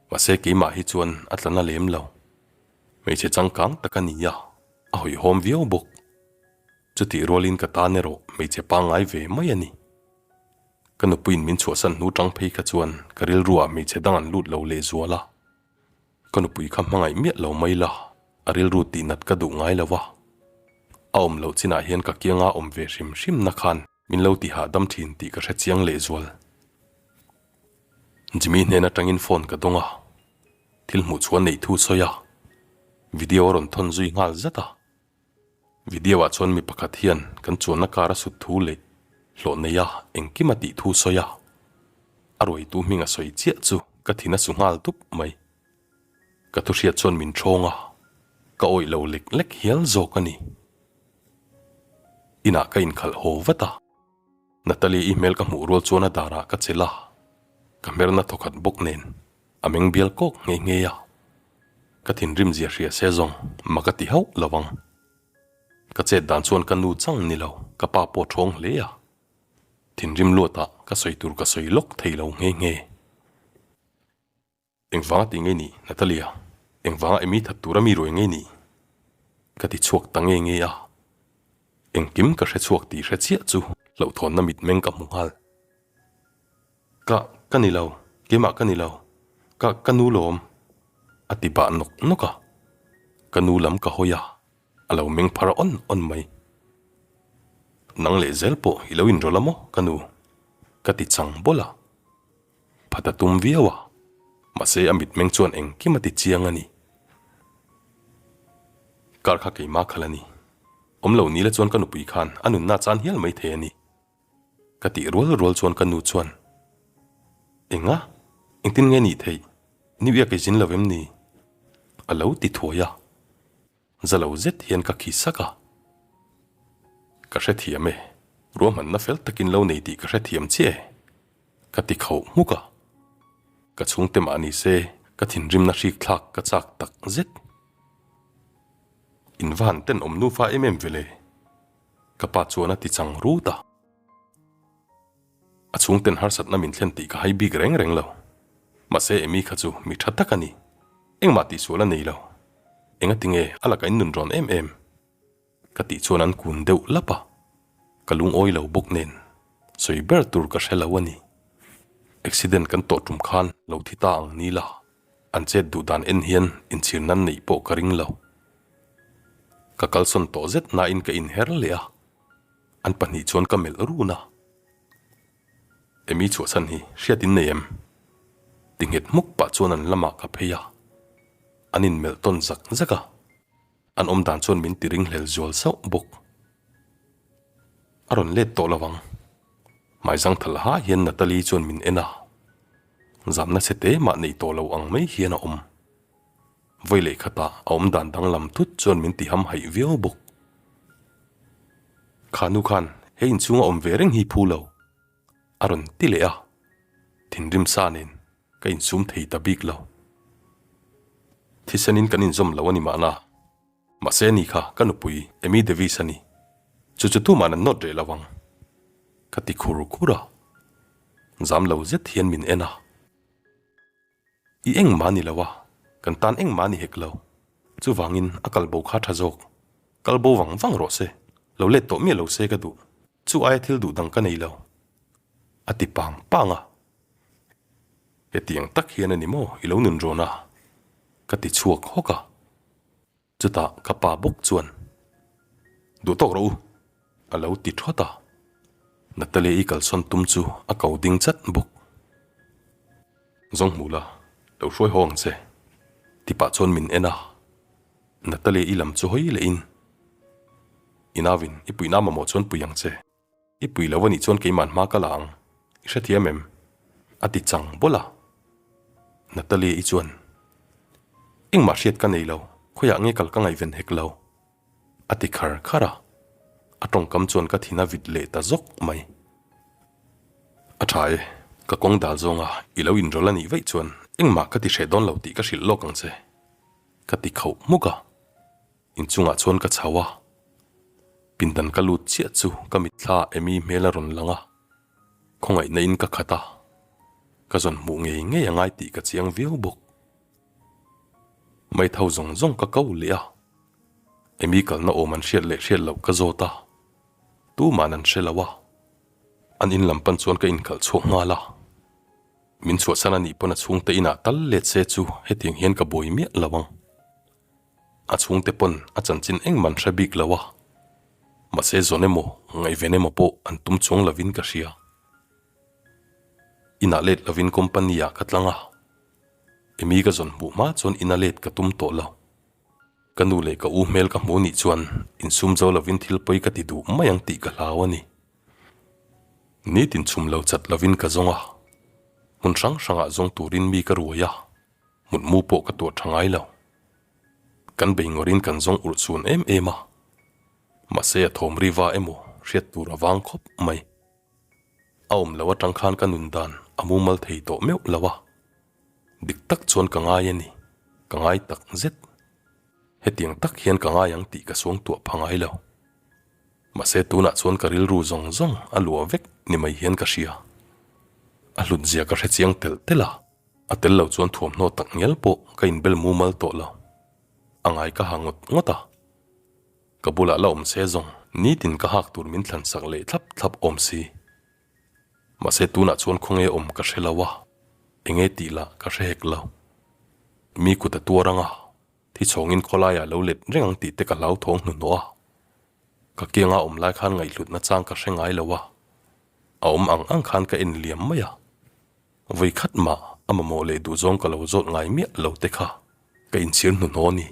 mahse keimah hi chuan a tla na lem lo. Hmeichhe changkang tak a ni a, a hawihhawm viau bawk. Chutih rualin ka tan erawh hmeichhe pangngai ve mai a ni. Ka nupuiin min chhuahsan hnu tang phei kha chuan ka rilruah hmeichhe dang an lut lo lehzual a. Ka nupui kha hmangaih miah lo mai la, a rilru tihnat ka duh ngai lo a. A awm loh chinah hian ka kianga awm ve hrim hrim na khan min lo ti hahdam thin tih ka hre chiang lehzual. Jimmy hnen atangin phone ka dawng a, thil hmuh chhuah neih thu sawi a, video a rawn thawn zui nghal zat a. Video ah chuan mi pakhat hian kan chuanna kar a sut thu leh hlawh nei a engkim a tih thu sawi a, a ruaitu hming a sawi chiah chu ka thin a su nghal dup mai. Ka thu hriat chuan min ṭhawng a, ka awih lo lek lek hial zawk a ni. Inah ka inkhalh haw vat a, Natalie i hmel ka hmuh rual chuan a darah ka chelh a, ka hmerna thawkhat bawk nen. A meng bial kawk nghe nghe a, ka thinrim zia hria se zawng mak a ti hauh lo ang. Ka chet dan chuan ka nu chang ni lo, ka pa pawh ṭhawng hle a. Thinrim luatah ka sawi tur ka sawi lawk thei lo nghe nghe. Engvanga ti nge ni Natalia? Engvanga Amy that tura mi ruai ngei ni? Ka ti chhuak ta nge nge a. Engkim ka hre chhuak tih hre chiah chu hlauhthawnna mitmeng ka hmu nghal. Ka, ka ni lo, keimah ka ni lo, ka, ka nu lawm, a ti bah nawk nawk a. Ka nu lam ka hawi a, a lo meng phar awn awn mai. Nang leh zel pawh i lo inrawlh a maw ka nu? Ka ti chang bawlh a. Phat a tum viau a, mahse a mitmeng chuan engkim a ti chiang a ni. Kar kha keimah khal a ni. Awm lo nila chuan ka nupui khan a nunna chan hial mai thei a ni. Ka tih rual rual chuan ka nu chuan, Enga? Engtin nge nih theih? New York i zin lo em ni? A lo ti thuai a. Za lo zet hian ka khi sak a. Ka hrethiam e, ruahmanna fel takin lo nei tih ka hrethiam chiah e, ka ti khauh hmuk a. Ka chhungte mah ni se ka thinrimna hrik thlak ka chak tak zet. In va han tenawm nufa em em vele, ka pa chuan a ti chang rut a. A chhungten harsatna min thlen tih ka hai bik reng reng lo. Mahse Amy kha chu mi tha tak a ni. Engmah tihsual a nei lo. Engati nge a laka in nun rawn em em? Ka tih chuan an kun deuh lap a. Ka lungawi lo bawk nen sawi ber tur ka hre lo a ni. Accident kan tawh tum khan lo thi ta ang ni la, an chet duh dan en hian inchhir nan neih pawh ka ring lo. Ka kalsawn tawh zet nain ka inher leh a. An pahnih chuan ka melh run a. Amy chhuahchhan hi hriat in nei em? Ti nghet hmuk pah chuan an lamah ka phei a. An inmelh tawn zak zak a. An awm dan chuan min ti ringhlel zual sauh bawk. A rawn let tawh lo ang. Hmaizang thal ha hian Natalie chuan min en a. Zamna chhe te mah nei tawh lo ang mai hian a awm. Vawi leh khatah a awm dan danglam thut chuan min ti hamhaih viau bawk. Kha nu khan he inchhunga awm ve reng hi phu lo a rawn ti leh a, thinrim sa nen ka insum thei ta bik lo. Thisenin kan inzawm lo a ni mahna, mahse ani kha ka nupui Amy Davis a ni. Chu chu tuman an nawt reh lo ang ka ti khur khur a, zam lo zet hian min en a. I engmah ni lo a, kan tan engmah ni hek lo. Chuvangin a kalbo kha tha zawk. Kalbo vang vang rawh se, lo let tawh miah lo se ka duh. Chu aia thil duh dang ka nei lo. A ti pang pang a. Hetiang tak hian a ni maw i lo nun rawn a? Ka ti chhuak hawk a. Chutah ka pa bawk chuan, Duh tawk rawh u, a lo ti thawt a. Natalie-i kalsawn tum chu a ko ding chat bawk. Zawng hmu la, lo hruai haw ang che, ti pah chuan min en a. Natalie-i lam chu hawi lehin, I nauin i puihna mamawh chuan pui ang che. I pui lo a nih chuan keimah hma ka la ang, i hrethiam em? A ti chang bawlh a. Natalie-i chuan, Engmah hriat ka nei lo, khawiah nge kal ka ngaihven hek lo? A ti khar khar a. A tawngkam chuan ka thin a vit leh ta zawk mai. A tha e, ka kawng dal zawnga i lo inrawlh a nih vaih chuan engmah ka ti hreh dawn lo tih ka hrilh lawk ang che, ka ti khauh hmuk a. Inchungah chuan ka chho a, pindan ka lut chiah chu ka mitthla Amy hmel a rawn lang a, khawngaihna in ka khat a, ka zawn hmuh ngei ngei a ngai tih ka chiang viau bawk. Maithau zawng zawng ka ko leh a, Amy kalna awm an hriat leh hriat loh ka zawt a, tuman an hre lo a, an in lam pan chuan ka inkhalh chhuak nghal a, min chhuahsan a nih pawn a chhungte inah tal let se chu hetiang hian ka buai miah lo ang. A chhungte pawn a chanchin engmah an hre bik lo a, mahse zawn emaw ngaihven emaw pawh an tum chuang lovin ka hria. Inah let lovin company ah ka tlang a, Amy ka zawn hmuh hma chuan ina let ka tum tawh lo. Ka nu leh ka u hmel ka hmuh nih chuan insum zo lovin thil pawi ka ti duh mai ang tih ka hlau a ni. Nitin chhum lo chat lovin ka zawng a, hmun hrang hrangah zawng turin mi ka ruai a. Mutmu pawh ka tuah tha ngai lo. Kan bei ngawrin kan zawng urh chhun em em a. Mahse a thawm riva emaw hriat tur a vang khawp mai. A awm lo atang khan ka nun dan a mumal thei tawh meuh lo a. Dik tak chuan ka ngai a ni, ka ngai tak zet. Hetiang tak hian ka ngai ang tih ka suangtuah pha ngai lo. Mahse tunah chuan ka rilru zawng zawng a luah vek ni mai hian ka hria. A hlut zia ka hrechiang telh telh a. A tel lo chuan thuamhnaw tak ngial pawh ka inbel mumal tawh lo. A ngai ka ha ngawt ngawt a. Ka bulah la awm se zawng nitin ka hak tur min thlan sak leh thlap thlap awm si. Mahse tunah chuan khawnge awm ka hre lo a, enge tih lah ka hre hek lo. Mi kut a tuar anga thi chhawngin khawlaiah lo let reng ang tih te ka hlauthawng hnuhnawh a. Ka kianga awm lai khan ngaihhlutna chang ka hre ngai lo a, a awm ang ang khan ka en liam mai a. Vawi khat mah a mamawh leh duhzawng ka lo zawt ngai miah lo te kha ka inchhir hnuhnawh a ni.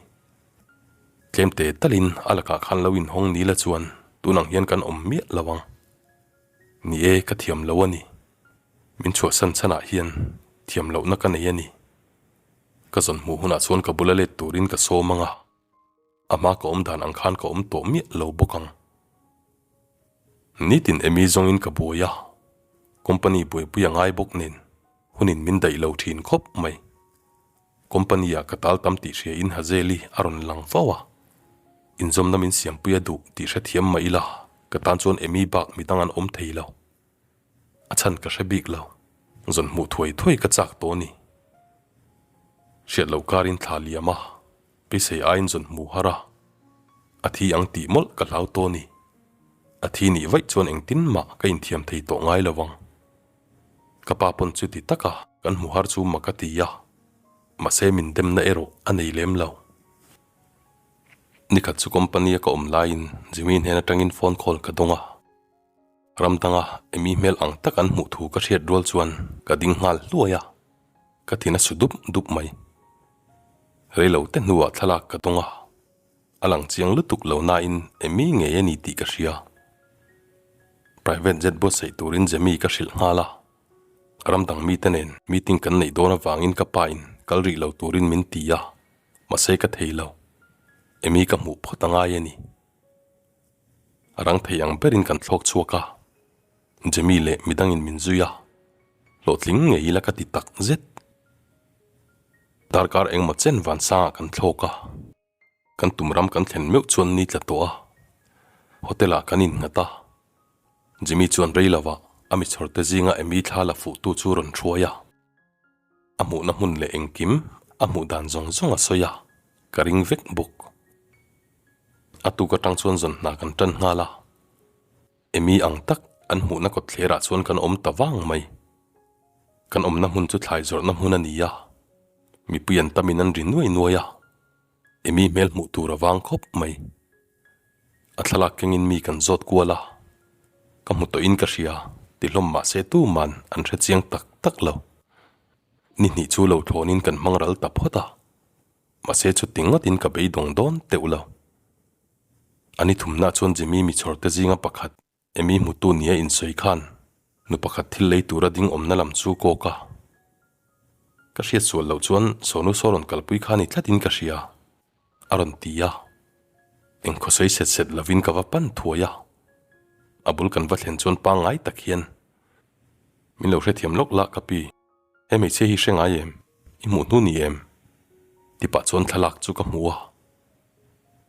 Tlemte talin a lakah khan lo inhawng ni la chuan tun ang hian kan awm miah lo ang. Ni e, ka thiam lo a ni. Min chhuahsan chhanah hian thiam lohna ka nei a ni. Ka zawn hmuh hunah chuan ka bula let turin ka sawm ang a. A hma ka awm dan ang khan ka awm tawh miah lo bawk ang. Nitin Amy zawngin ka buai a, company buaipui a ngai bawk nen hunin min daih lo thin khawp mai. Company ah ka tal tam tih hria in Hazel-i a rawn lang fo a, inzawmna min siampui a duh tih hrethiam mah ila ka tan chuan Amy bak midang an awm thei lo. A chhan ka hre bik lo, zawn hmuh thuai thuai ka chak tawh a ni. Hriat loh karin thla liam a, beisei aiin zawn hmuh har a, a thi ang tih mawlh ka hlau tawh a ni. A thi nih vaih chuan engtin mah ka inthiam thei tawh ngai lo ang. Ka pa pawn chuti taka kan hmu har chu mak a ti a, mahse min demna erawh a nei lem lo. Nikhat chu company a ka awm laiin Jimmy hnen atangin phone call ka dawng a. Ram danga Amy hmel ang tak an hmuh thu ka hriat rual chuan ka ding nghal hluai a, ka thin a su dup dup mai. Reilo te hnuah thlalak ka dawng a, a lang chiang lutuk lo nain Amy ngei a ni tih ka hria. Private jet buatsaih turin Jamie ka hrilh nghal a, ram dang mite nen meeting kan neih dawn avangin ka pa in kal rih lo turin min ti a, mahse ka thei lo. Amy ka hmuh phawt a ngai a ni. A rang thei ang berin kan thlawk chhuak a, Jamie leh midangin min zui a, hlawhtling ngei ila ka ti tak zet. Darkar engmaw chen vansangah kan thlawk a, kan tum ram kan thlen meuh chuan ni tla tawh a, hotel ah kan innghat a, Jimmy chuan rei lovah a mi chhawrte zinga Amy thla la fuhtu chu rawn hruai a. A hmuhna hmun leh engkim a hmuh dan zawng zawng a sawi a, ka ring vek bawk. A tuk atang chuan zawn hna kan tan nghal a, Amy ang tak an hmuhna kawtthlerah chuan kan awm ta vang mai. Kan awmna hmun chu thlai zawrhna hmun a ni a, mipui an tamin an ri nuai nuai a, Amy hmel hmuh tur a vang khawp mai. A thlalak kengin mi kan zawt kual a, ka hmu tawhin ka hria ti hlawm mah se tuman an hre chiang tak tak lo. Ni hnih chu lo thlawnin kan hmang ral ta phawt a, mahse chuti ngawtin ka beidawng dawn teuh lo. A ni thumna chuan Jimmy mi chhawrte zinga pakhat Amy hmutu nia insawi khan nu pakhat thil lei tura ding awmna lam chu kawk a. Ka hriat sual loh chuan Sonu saw rawn kalpui kha ni tlatin ka hria, a rawn ti a. Engkhaw sawi set set lovin ka va pan thuai a. A bul kan va thlen chuan pangngai tak hian, Min lo hrethiam lawk lah ka pi, he hmeichhia hi hre ngai em? I hmuh hnu ni em? Ti pah chuan thlalak chu ka hmu a.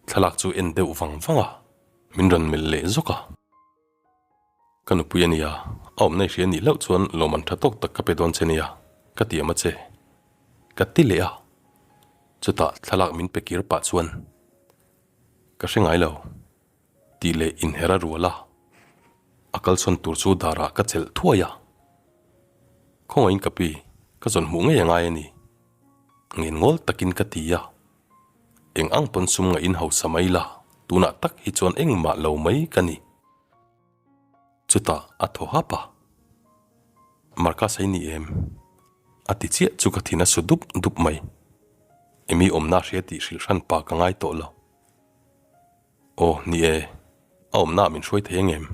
Thlalak chu en deuh vang vang a, min rawn melh leh zawk a. Ka nupui a nia, a awmna i hria nih hlauh chuan lawmman tha tawk tak ka pe dawn che nia, ka ti am a che. Ka ti leh a. Chutah thlalak min pe kir pah chuan, Ka hre ngai lo, tih leh inher a rual a. A kalchhawn tur chu darah ka chelh thuai a. Khawngaihin ka pi, ka zawn hmuh ngei a ngai a ni. Ngen ngawl takin ka ti a. Eng ang pawn sum ngaih in hausa mai la, tunah tak hi chuan engmah lo mai ka ni. Chutah a thaw hap a. Marcus a i ni em? A ti chiah chu ka thin a su dup dup mai. Emi awmna a hria tih hrilh hran pa ka ngai tawh lo. Aw, ni e, a awmnaah min hruai thei ang em?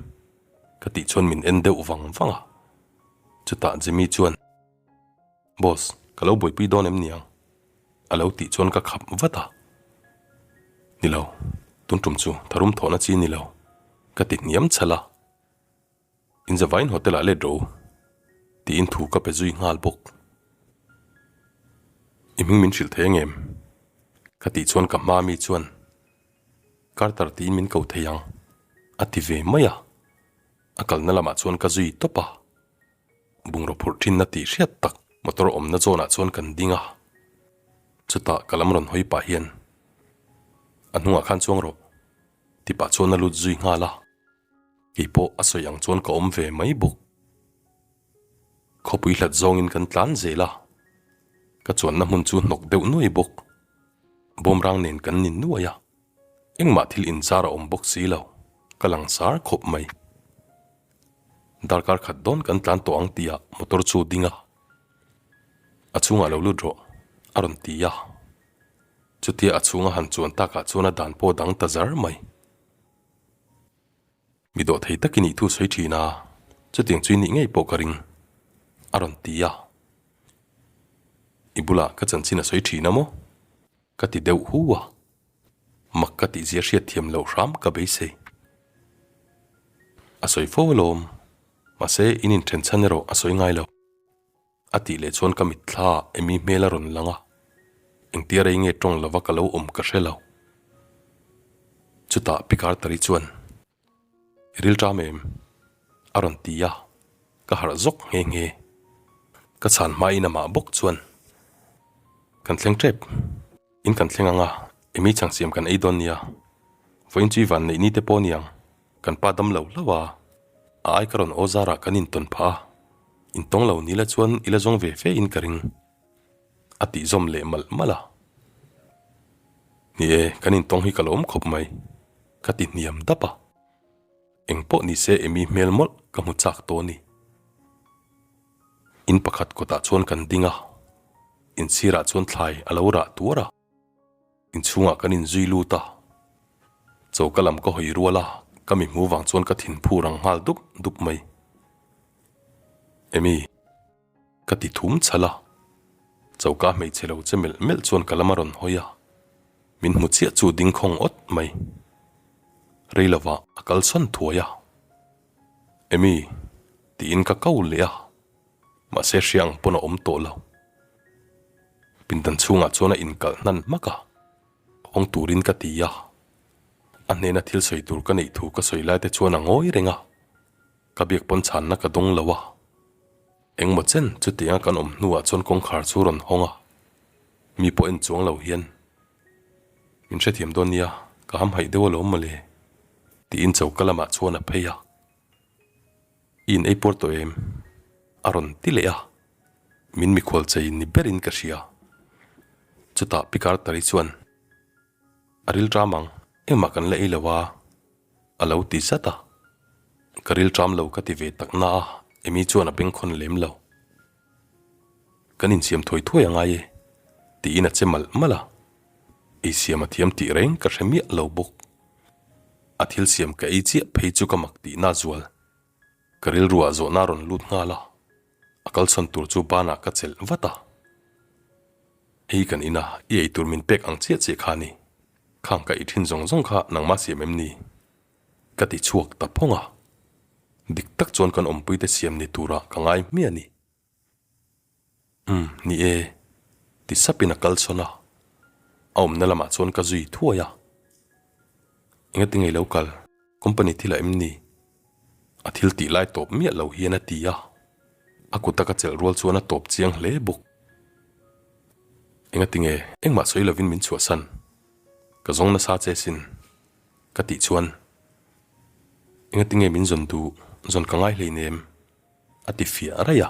Ka tih chuan min en deuh vang vang a. Chutah Jimmy chuan. Boss, ka lo buaipui dawn em niang? A lo tih chuan ka khap vat a. Ni lo, tun tum chu tharum thawhna chi ni lo, ka ti hniam chhalh a. Inzavain hotel ah let rawh u, tiin thu ka pe zui nghal bawk. I hming min hrilh thei angem? Ka tih chuan ka hma mi chuan Carter tiin min ko thei ang, a ti ve mai a. A kalna lamah chuan ka zui tawp a. Bungraw phurh thinna tih hriat tak. Motor awmna zawnah chuan kan ding a, chutah ka lam rawn hawi pah hian a hnungah khan chuang rawh ti pah chuan a lut zui nghal a, kei pawh a sawi ang chuan ka awm ve mai bawk. Khawpui hlat zawngin kan tlan zel a, ka chuanna hmun chu hnawk deuh nuai bawk. Bawmrang nen kan ni nuai a, engmah thil inzar a awm bawk si lo, ka langsar khawp mai. Darkar khat dawn kan tlan tawh ang tihah motor chu ding a, a chhungah lo lut rawh a rawn ti a. Chutia a chhunga han chuan takah chuan a dan pawh dang ta zar mai. Mi dawh thei takin i thu sawi thin a, chutiang chu i nih ngei pawh ka ring a rawn ti a. I bulah ka chanchin a sawi thin a maw? Ka ti deuh hu a, mak ka tihzia hriat thiam loh hram ka beisei. A sawi fo alawm, mahse in inthen chhan erawh a sawi ngai lo. A tih leh chuan ka mitthla ah Amy hmel a rawn lang a, engtia rei nge tawng lova ka lo awm ka hre lo. Chutah Pi Carter-i chuan, I ril ṭam em? a rawn ti a, ka harh zawk nghe nghe. Ka chhan hmain amah bawk chuan, Kan thleng ṭep. In kan thleng ang a, Amy chang siam kan ei dawn nia. Vawiin chu i van neih ni te pawh niang, kan pa dam lo hlauh a, a ai ka rawn aw zarah kan intawn phah a, intawng lo ni la chuan i la zawng ve fe in ka ring, a tih zawm leh malh malh a. Ni e, kan intawng hi ka lo awm khawp mai, ka ti hniam dap a. Eng pawh ni se Amy hmel mawlh ka hmu chak tawh a ni. In pakhat kawtah chuan kan ding a, inchhirah chuan thlai a lo rah tuar a, inchhungah kan inzui lut a, choka lam ka hawi rual a, ka mi hmu vang chuan ka thinphu rang nghal dup dup mai. Amy. Ka ti thum chhal a, choka hmeichhe lo che melh melh chuan ka lam a rawn hawi a, min hmu chiah chu ding khawng awt mai. Rei lovah a kalsawn thuai a. Amy, tiin ka ko leh a, mahse hria ang pawn a awm tawh lo. Pindan chhungah chuan a inkalh hnan hmak a, hawng turin ka ti a. A hnena thil sawi tur ka neih thu ka sawi lai te chuan a ngawi reng a, ka biak pawn chhanna ka dawng lo a. Engmaw chen chutianga kan awm hnuah chuan kawngkhar chu rawn hawng a, mi pawh en chuang lo hian min hrethiam dawn nia, ka hamhaih deuh alawm mawle, tiin choka lamah chuan a phei a. I in ei puar tawh em? A rawn ti leh a, min mikhual chei ni berin ka hria. Chutah Pi Carter-i chuan, A ril ṭam ang, engmah kan la ei lo a, a lo ti zat a. Ka ril ṭam lo ka ti ve tak na a, Amy chuan a bengkhawn lem lo. Kan insiam thuai thuai a ngai e, tiin a che malh malh a. Ei siam a thiam tih reng ka hre miah lo bawk. A thil siam ka ei chiah phei chu ka mak tihna zual. Ka rilruah zawhna a rawn lut nghal a, a kalchhawn tur chu banah ka chelh vat a. Hei kan ina i ei tur min pek ang chiah chiah kha a ni. Khang ka ei thin zawng zawng kha nangmah siam em ni? Ka ti chhuak ta phawng a. Dik tak chuan kan awmpuite siam ni turah ka ngai hmiah a ni. Umm, ni e, ti sapin a kal sawn a. A awmna lamah chuan ka zui thuai a. Engati ngei lo kal, company thilah em ni? A thil tih lai tawp miah lo hian a ti a. A kuta ka chelh rual chuan a tawp chiang hle bawk. Engati nge engmah sawi lovin min chhuahsan? Ka zawng nasa che sin, ka tih chuan. Engati nge min zawn duh, zawn ka ngai hleinem? A ti fiah raih a.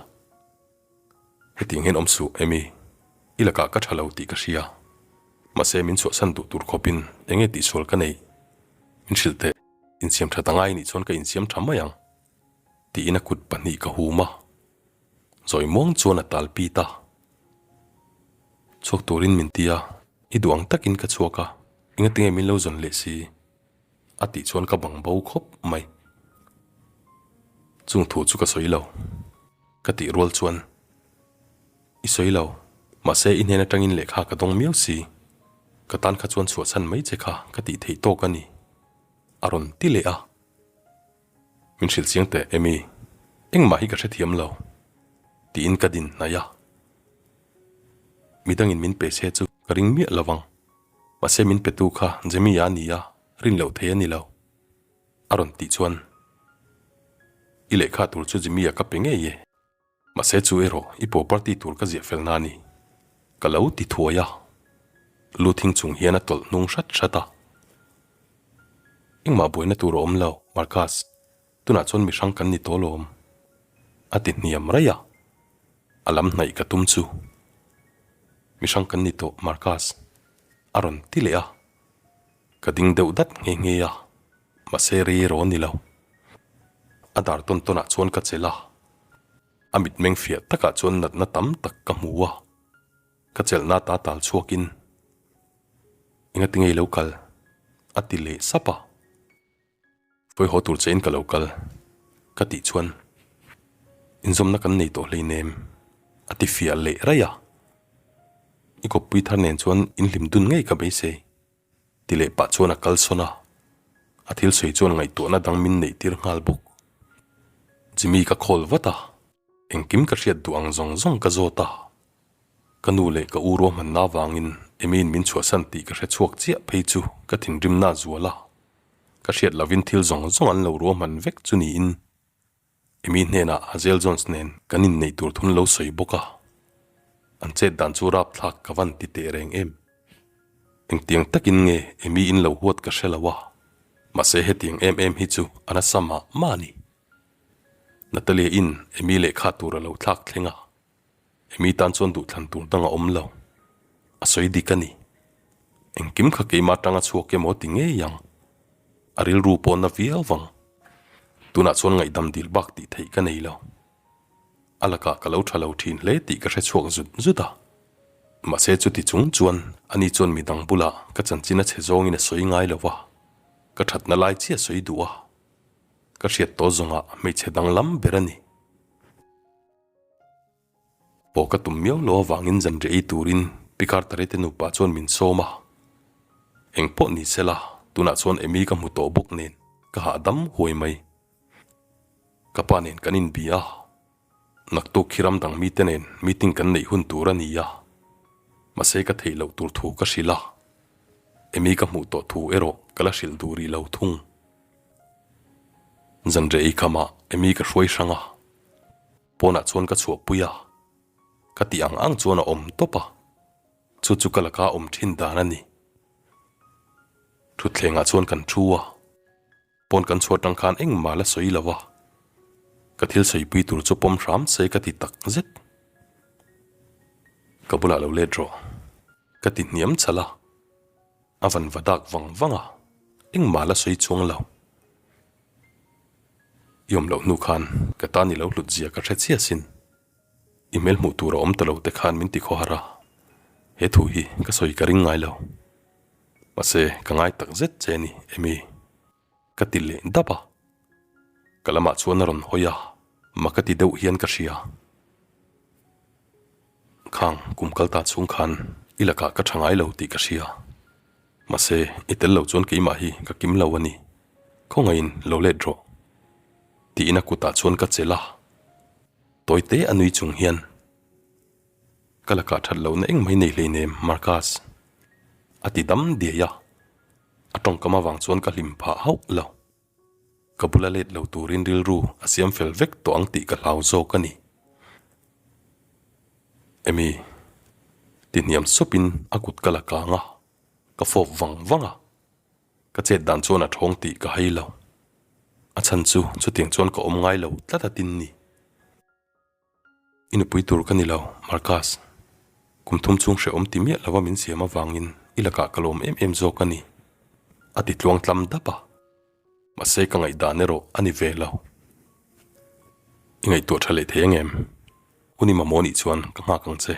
Hetiang hian awm suh, Amy. I lakah ka tha lo tih ka hria. Mahse, min chhuahsan duh tur khawpin eng nge tihsual ka neih? Min hrilh teh, insiam that a ngai nih chuan ka insiam tha mai ang, tiin a kut pahnih ka hum a. Zawi muang chuan a tal pit a. Chhuak turin min ti a, i duh ang takin ka chhuak a, engatinge min lo zawn leh si? A tih chuan ka bang bo khawp mai. Chung thu chu ka sawi lo. Ka tih rual chuan, I sawi lo, mahse i hnen atangin lehkha ka dawng miau si. Ka tan kha chuan chhuahchhan mai che kha ka tih theih tawk a ni, a rawn ti leh a. Min hrilh chiang teh Amy, engmah hi ka hrethiam lo, tiin ka din hnaih a. Midangin min pe se chu ka ring miah lo vang. Mahse min petu kha Jamie-a a ni a, rin loh thei a ni lo. A rawn tih chuan, I lehkha tur chu Jimmy-a ka pe ngei e. Mahse chu erawh i property tur ka ziah fel na a ni. Ka lo ti thuai a. Lu thing chung hian a tawlh hnung hrat hrat a. Engmah buaina tur a awm lo, Marcus. Tunah chuan mi hrang kan ni tawh lawm. A ti hniam raih a. A lam hnaih ka tum chu. Mi hrang kan ni tawh, Marcus. A rawn ti leh a. Ka ding deuh dat nghe nghe a, mahse rei erawh a ni lo. A dar tawn tawnah chuan ka chelh a, a mitmeng fiah takah chuan natna tam tak ka hmu a, ka chelhna ta tal chhuakin, Engati nge i lo kal? a ti leh sap a. Vawi haw tur che in ka lo kal, ka tih chuan inzawmna kan nei tawh hleinem, a ti fiah leh raih a. I kawppui thar nen chuan in hlim dun ngei ka beisei, ti leh pah chuan a kal sawn a. A thil sawi chuan ngaihtuahna dang min neih tir nghal bawk. Jimmy ka call vat a, engkim ka hriat duh ang zawng zawng ka zawt a. Ka nu leh ka u ruahmanna avangin Emi'n min chhuahsan tih ka hre chhuak chiah phei chu ka thinrimna a zual a. Ka hriat lovin thil zawng zawng an lo ruahman vek chu niin Emi hnenah Hazel Jones nen kan inneih tur thun lo sawi bawk a. An chet dan chu rapthlak ka van ti teh reng em. Engtiang takin nge Emi in lo huat ka hre lo a, mahse hetiang em em hi chu a nasa mah mah a ni. Natalia in Emi lehkha tur a lo thlak thleng a. Emi tan chuan duhthlan tur dang a awm lo. A sawi dik a ni. Engkim kha keimah atanga chhuak emaw ti ngei ang. A rilru pawh na viau vang. Tunah chuan ngaihdam dil bak tih theih ka nei lo. A lakah ka lo tha lo thin hle tih ka hre chhuak zut zut a. Mahse chuti chung chuan ani chuan midang bulah ka chanchin a chhe zawngin a sawi ngai lo va. Ka thatna lai chiah sawi duh a. Ka hriat tawh zawngah hmeichhe danglam ber a ni. Pawh ka tum miau lo avangin zanriah ei turin Pi Carter-i te nupa chuan min sawm a. Eng pawh ni se la, tunah chuan Amy ka hmu tawh bawk nen ka hahdam huai mai. Ka pa nen kan inbi a, naktuk khi ram dang mite nen meeting kan neih hun tur a ni a, mahse ka theih loh tur thu ka hrilh a, Amy ka hmuh tawh thu erawh ka la hrilh duh rih lo thung. Zanriah ei khamah Amy ka hruai hrang a. Pawnah chuan ka chhuahpui a, ka tih ang ang chuan a awm tawp a, chu chu ka laka awm thin dan a ni. Thutthlengah chuan kan thu a, pawn kan chhuah tang khan engmah la sawi lo a, ka thil sawipui tur chu pawm hram se ka ti tak zet. Ka bulah lo let rawh, ka ti hniam chhalh a, a van va dak vang vang a, engmah la sawi chuang lo. I awm loh hnu khan ka tan i lo hlut zia ka hre chiah sin. I hmel hmuh tur a awm ta lo te khan min ti khawhar a, he thu hi ka sawi ka ring ngai lo. Mahse, ka ngai tak zet che ni, Amy. Ka ti leh dap a. Ka lamah chuan a rawn hawi a, mak a ti deuh hian ka hria. Khang, kum kal ta chhung khan i lakah ka tha ngai lo tih ka hria. Mahse, i tel lo chuan keimah hi ka kim lo a ni. Khawngaihin lo let rawh. Tiin a kutah chuan ka chelh a. Tawi te a nui chung hian, Ka lakah that lohna engmah i nei hleinem, Marcus. A ti dam diai a. A tawngkam avang chuan ka hlim phah hauh lo. Ka bula let lo turin rilru a siam fel vek tawh ang tih ka hlau zawk a ni. Amy, ti hniam supin a kut ka la kang a, ka fawp vang vang a. Ka chet dan chuan a thawng tih ka hai lo. A chhan chu chutiang chuan ka awm ngai lo tlat a tin ni. I nupui tur ka ni lo, Marcus. Kum thum chhung hrehawm ti miah lova min siam avangin i lakah ka lawm em em zawk a ni, a ti tluang tlam dap a. Mahse ka ngaihdan erawh a ni ve lo. I ngaihtuah tha leh thei ang em? Hun i mamawh nih chuan ka nghak ang che.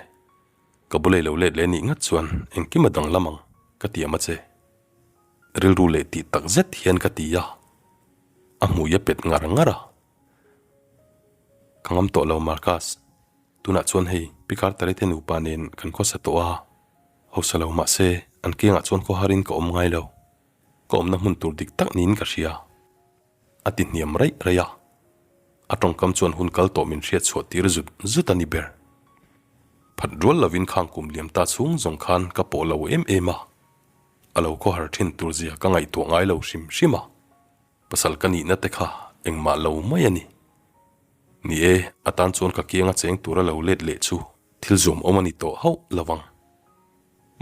Ka bulei lo let leh nih ngat chuan engkim a danglam ang, ka tiam a che. Rilru leh tih tak zet hian ka ti a, a hmui a pet ngar ngar a. Ka ngam tawh lo Marcus, tunah chuan hei Pi Carter-i te nupa nen kan khawsa tawh a, hausa lo mahse an kiangah chuan khawharin ka awm ngai lo, ka awmna hmun tur dik tak niin ka hria. A ti hniam raih raih a, a tawngkam chuan hun kal tawh min hriat chhuah tir zut zut a ni ber. Phat rual lovin khang kum liam ta chhung zawng khan ka pawh lo em em a, a lo khawhar thin tur zia ka ngaihtuah ngai lo hrim hrim a. Pasal ka nihna te kha engmah lo mai a ni. Ni e, a tan chuan ka kianga cheng tura lo let leh chu thil zuam awm a ni tawh hauh lo ang.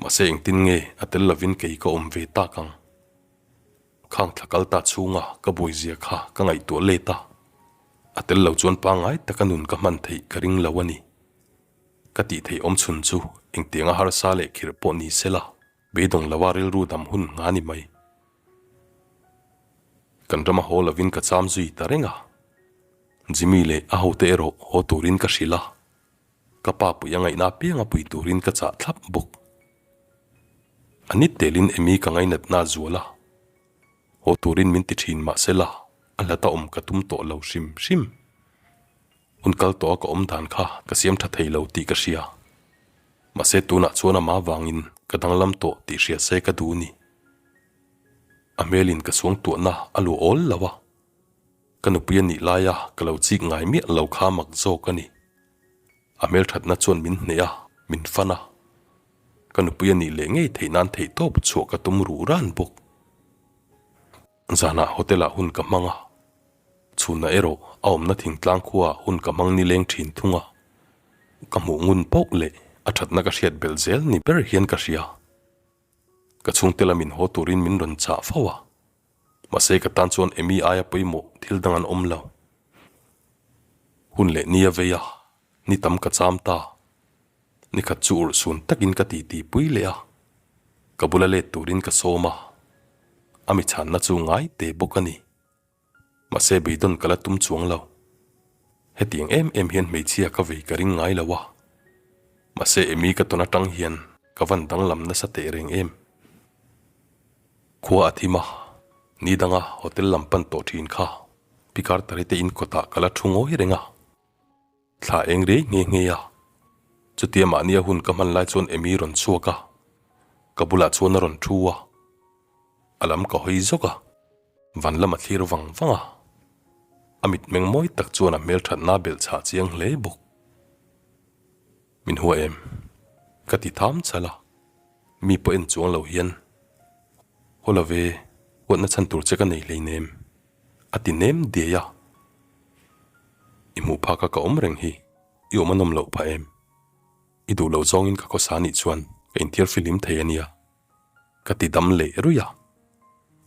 Mahse engtin nge a tel lovin kei ka awm ve tak ang? Khang thla kal ta chhunga ka buaizia kha ka ngaihtuah let a, a tel lo chuan pangngai taka nun ka hman theih ka ring lo a ni. Ka tih theih awm chhun chu engtianga harsa leh khirh pawh ni sela beidawng loa rilru dam hun nga ni mai. Kan rama haw lovin ka cham zui ta reng a, Jimmy leh a hote erawh haw turin ka hrilh a, ka pa pui a ngaihna apianga pui turin ka chah thlap bawk. A ni telin Amy ka ngainatna a zual a, haw turin min ti thin mahsela a hlata awm ka tum tawh lo hrim hrim. Hun kal tawha ka awm dan kha ka siam tha thei lo tih ka hria. Mahse tunah chuan amah vangin ka danglam tawh tih hria se ka duh ni. A hmelin ka suangtuahna a luah awl lo a, ka nupui a nih laia ka lo chik ngai miah lo kha mak zawk a ni. A hmelthatna chuan min hneh a, min fan a. Ka nupui a nih leh ngei theih nan theihtawp chhuah ka tum ruh ran bawk. Zanah hotel-ah hun ka hmang a, chhunah erawh a awmna thingtlang khuaah hun ka hmang nileng thin thung a, ka hmuh ngun pauh leh a thatna ka hriat belh zel ni ber hian ka hria. Ka chhungte lamin haw turin min rawn chah fo a, mahse ka tan chuan Amy aia pawimawh thil dang an awm lo. Hun leh ni a vei a, ni tam ka cham ta. Nikhat chu urhsun takin ka titi pui leh a, ka bula let turin ka sawm a, a mi chhanna chu ngai te bawk a ni. Mahse beidawn ka la tum chuang lo. Hetiang em em hian hmeichhia ka vei ka ring ngai lo a, mahse Amy ka tawn atang hian ka van danglam nasa teh reng em. Khua a thim a, ni danga hotel lam pan tawh thin kha Pi Carter-i te in kawtah ka la thu ngawi reng a. Thla eng riai nghe nghe a, chutia mahnia hun ka hman lai chuan Amy rawn chhuak a, ka bulah chuan a rawn thu a, a lam ka hawi zawk a, van lam a thlir vang vang a, a mitmeng mawi tak chuan a hmelthatna a belh chhah chiang hle bawk. Min hua em? Ka ti tham chal a, mi pawh en chuang lo hian, Haw lo ve, huatna chhan tur che ka nei hleinem. A ti nem diai a. I hmuh phak a ka awm reng hi i awm a nawm loh phah em? I duh loh zawngin ka khawsa nih chuan ka inthiar fihlim thei a nia. Ka ti dam leh ruih a,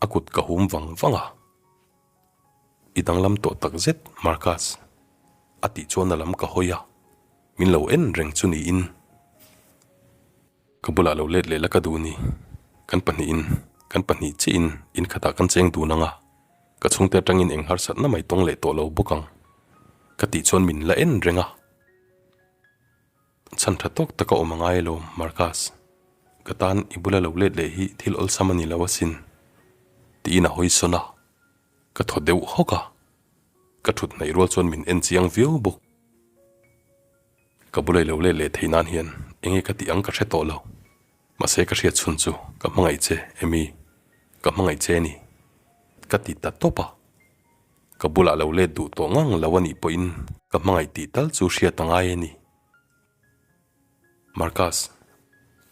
a kut ka hum vang vang a. I danglam tawh tak zet Marcus a tih chuan a lam ka hawi a, min lo en reng chu niin. Ka bulah lo let leh la ka duh ni. Kan pahnihin, kan pahnih chiahin in khatah kan cheng dun ang a, ka chhungte atangin eng harsatna mai tawng leh tawh lo bawk ang. Ka tih chuan min la en reng a. Chhan tha tawk taka awm a ngai alawm, Marcus. Ka tan i bula lo let leh hi thil awlsam a ni lo asin. Tiin a hawi sawn a. Ka thaw deuh hawk a. Ka thut hnaih rual chuan min en chiang viau bawk. Ka bulai lo let leh thei nan hian enge ka tih ang ka hre tawh lo. Mahse ka hriat chhun chu ka hmangaih che Amy, ka hmangaih che ni. Ka ti ta tawp a. Ka bulah lo let duh tawh ngang lo a nih pawhin ka hmangaih tih tal chu hriat a ngai a ni. Marcus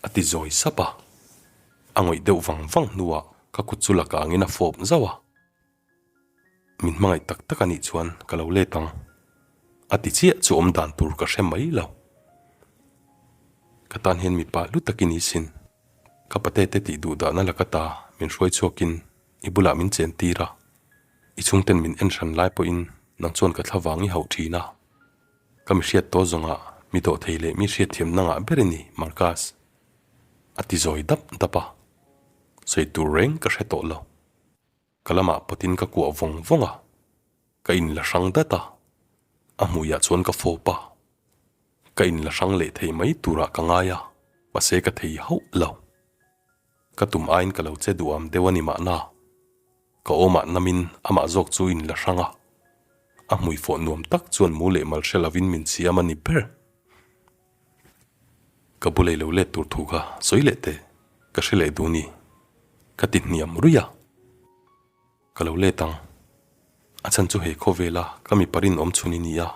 a ti zawi sap a. A ngawih deuh vang vang hnuah ka kut chu la kangin a fawp zauh a. Min hmangaih tak tak a nih chuan ka lo let ang. A ti chiah chu awm dan tur ka hre mai lo. Ka tan hian mipa hlu tak i ni sin. Ka pate te tih duh dahna laka ta min hruai chhuakin i bulah min chen tir a. I chhungten min en hran lai pawhin nang chuan ka thla vang i hauh thin a. Ka mi hriat tawh zawngah mi dawh thei leh mi hriatthiamna ngah ber i ni, Marcus. A ti zawi dap dap a. Sawi tur reng ka hre tawh lo. Ka lamah pawtin ka kuah vawng vawng a, ka in la hrang dat a, a hmuiah chuan ka fawp a, ka in la hrang leh thei mai turah ka ngai a, mahse ka thei hauh lo. Ka tum aiin ka lo che duham deuh a ni mahna, ka awmah namin amah zawk chu in la hrang a, a hmui fawh nuam tak chuan mu leh mal hre lovin min siam a ni ber. Ka bulei lo let tur thu kha sawi leh teh, ka hre leh duh ni, ka ti hniam ruih a. Ka lo let ang, a chhan chu he khawvela ka mipa rinawm chhun i ni a,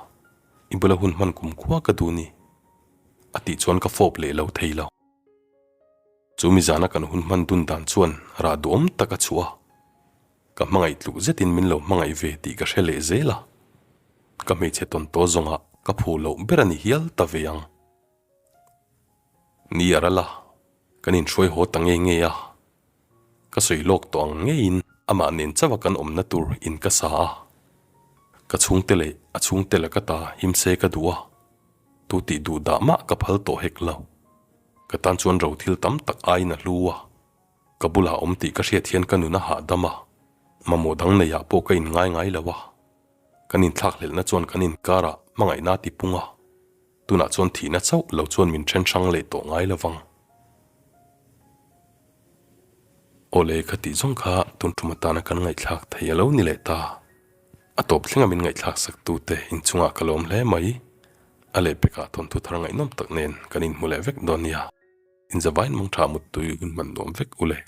i bula hun hman kum khua ka duh ni, a tih chuan ka fawp leh lo thei lo. Chu mizana kan hun hman dun dan chuan rah duhawm tak a chhuah a, ka hmangaih tluk zetin min lo hmangaih ve tih ka hre leh zel a. Ka hmeichhe tawn tawh zawngah ka phu loh ber a ni hial ta ve ang. Ni a ral a, kan inhruai haw ta nge nge a. Ka sawi lawk tawh ang ngeiin amah nen chauha kan awmna tur in ka sa a. Ka chhungte leh a chhungte laka ta himse ka duh a, tu tih duh dah mah ka phal tawh hek lo. Ka tan chuan ro thil tam tak aiin a hlu a. Ka bulah awm tih ka hriat hian ka nun a hahdam a, mamawh dang neiah pawh ka inngai ngai lo a. Kan inthlakhlelhna chuan kan inkarah hmangaihna a tipung a, tunah chuan thihna chauh lo chuan min then hrang leh tawh ngai lo vang. Awle ka tih zawng kha tun tum atana kan ngaihthlak thei a lo ni leh ta. A tawp thlenga min ngaihthlak sak tute inchungah ka lawm hle mai. A lehpekah thawnthu thar ngaihnawm tak nen kan inhmu leh vek dawn nia. Inzavain mangtha muttui hun hman nuam vek u le.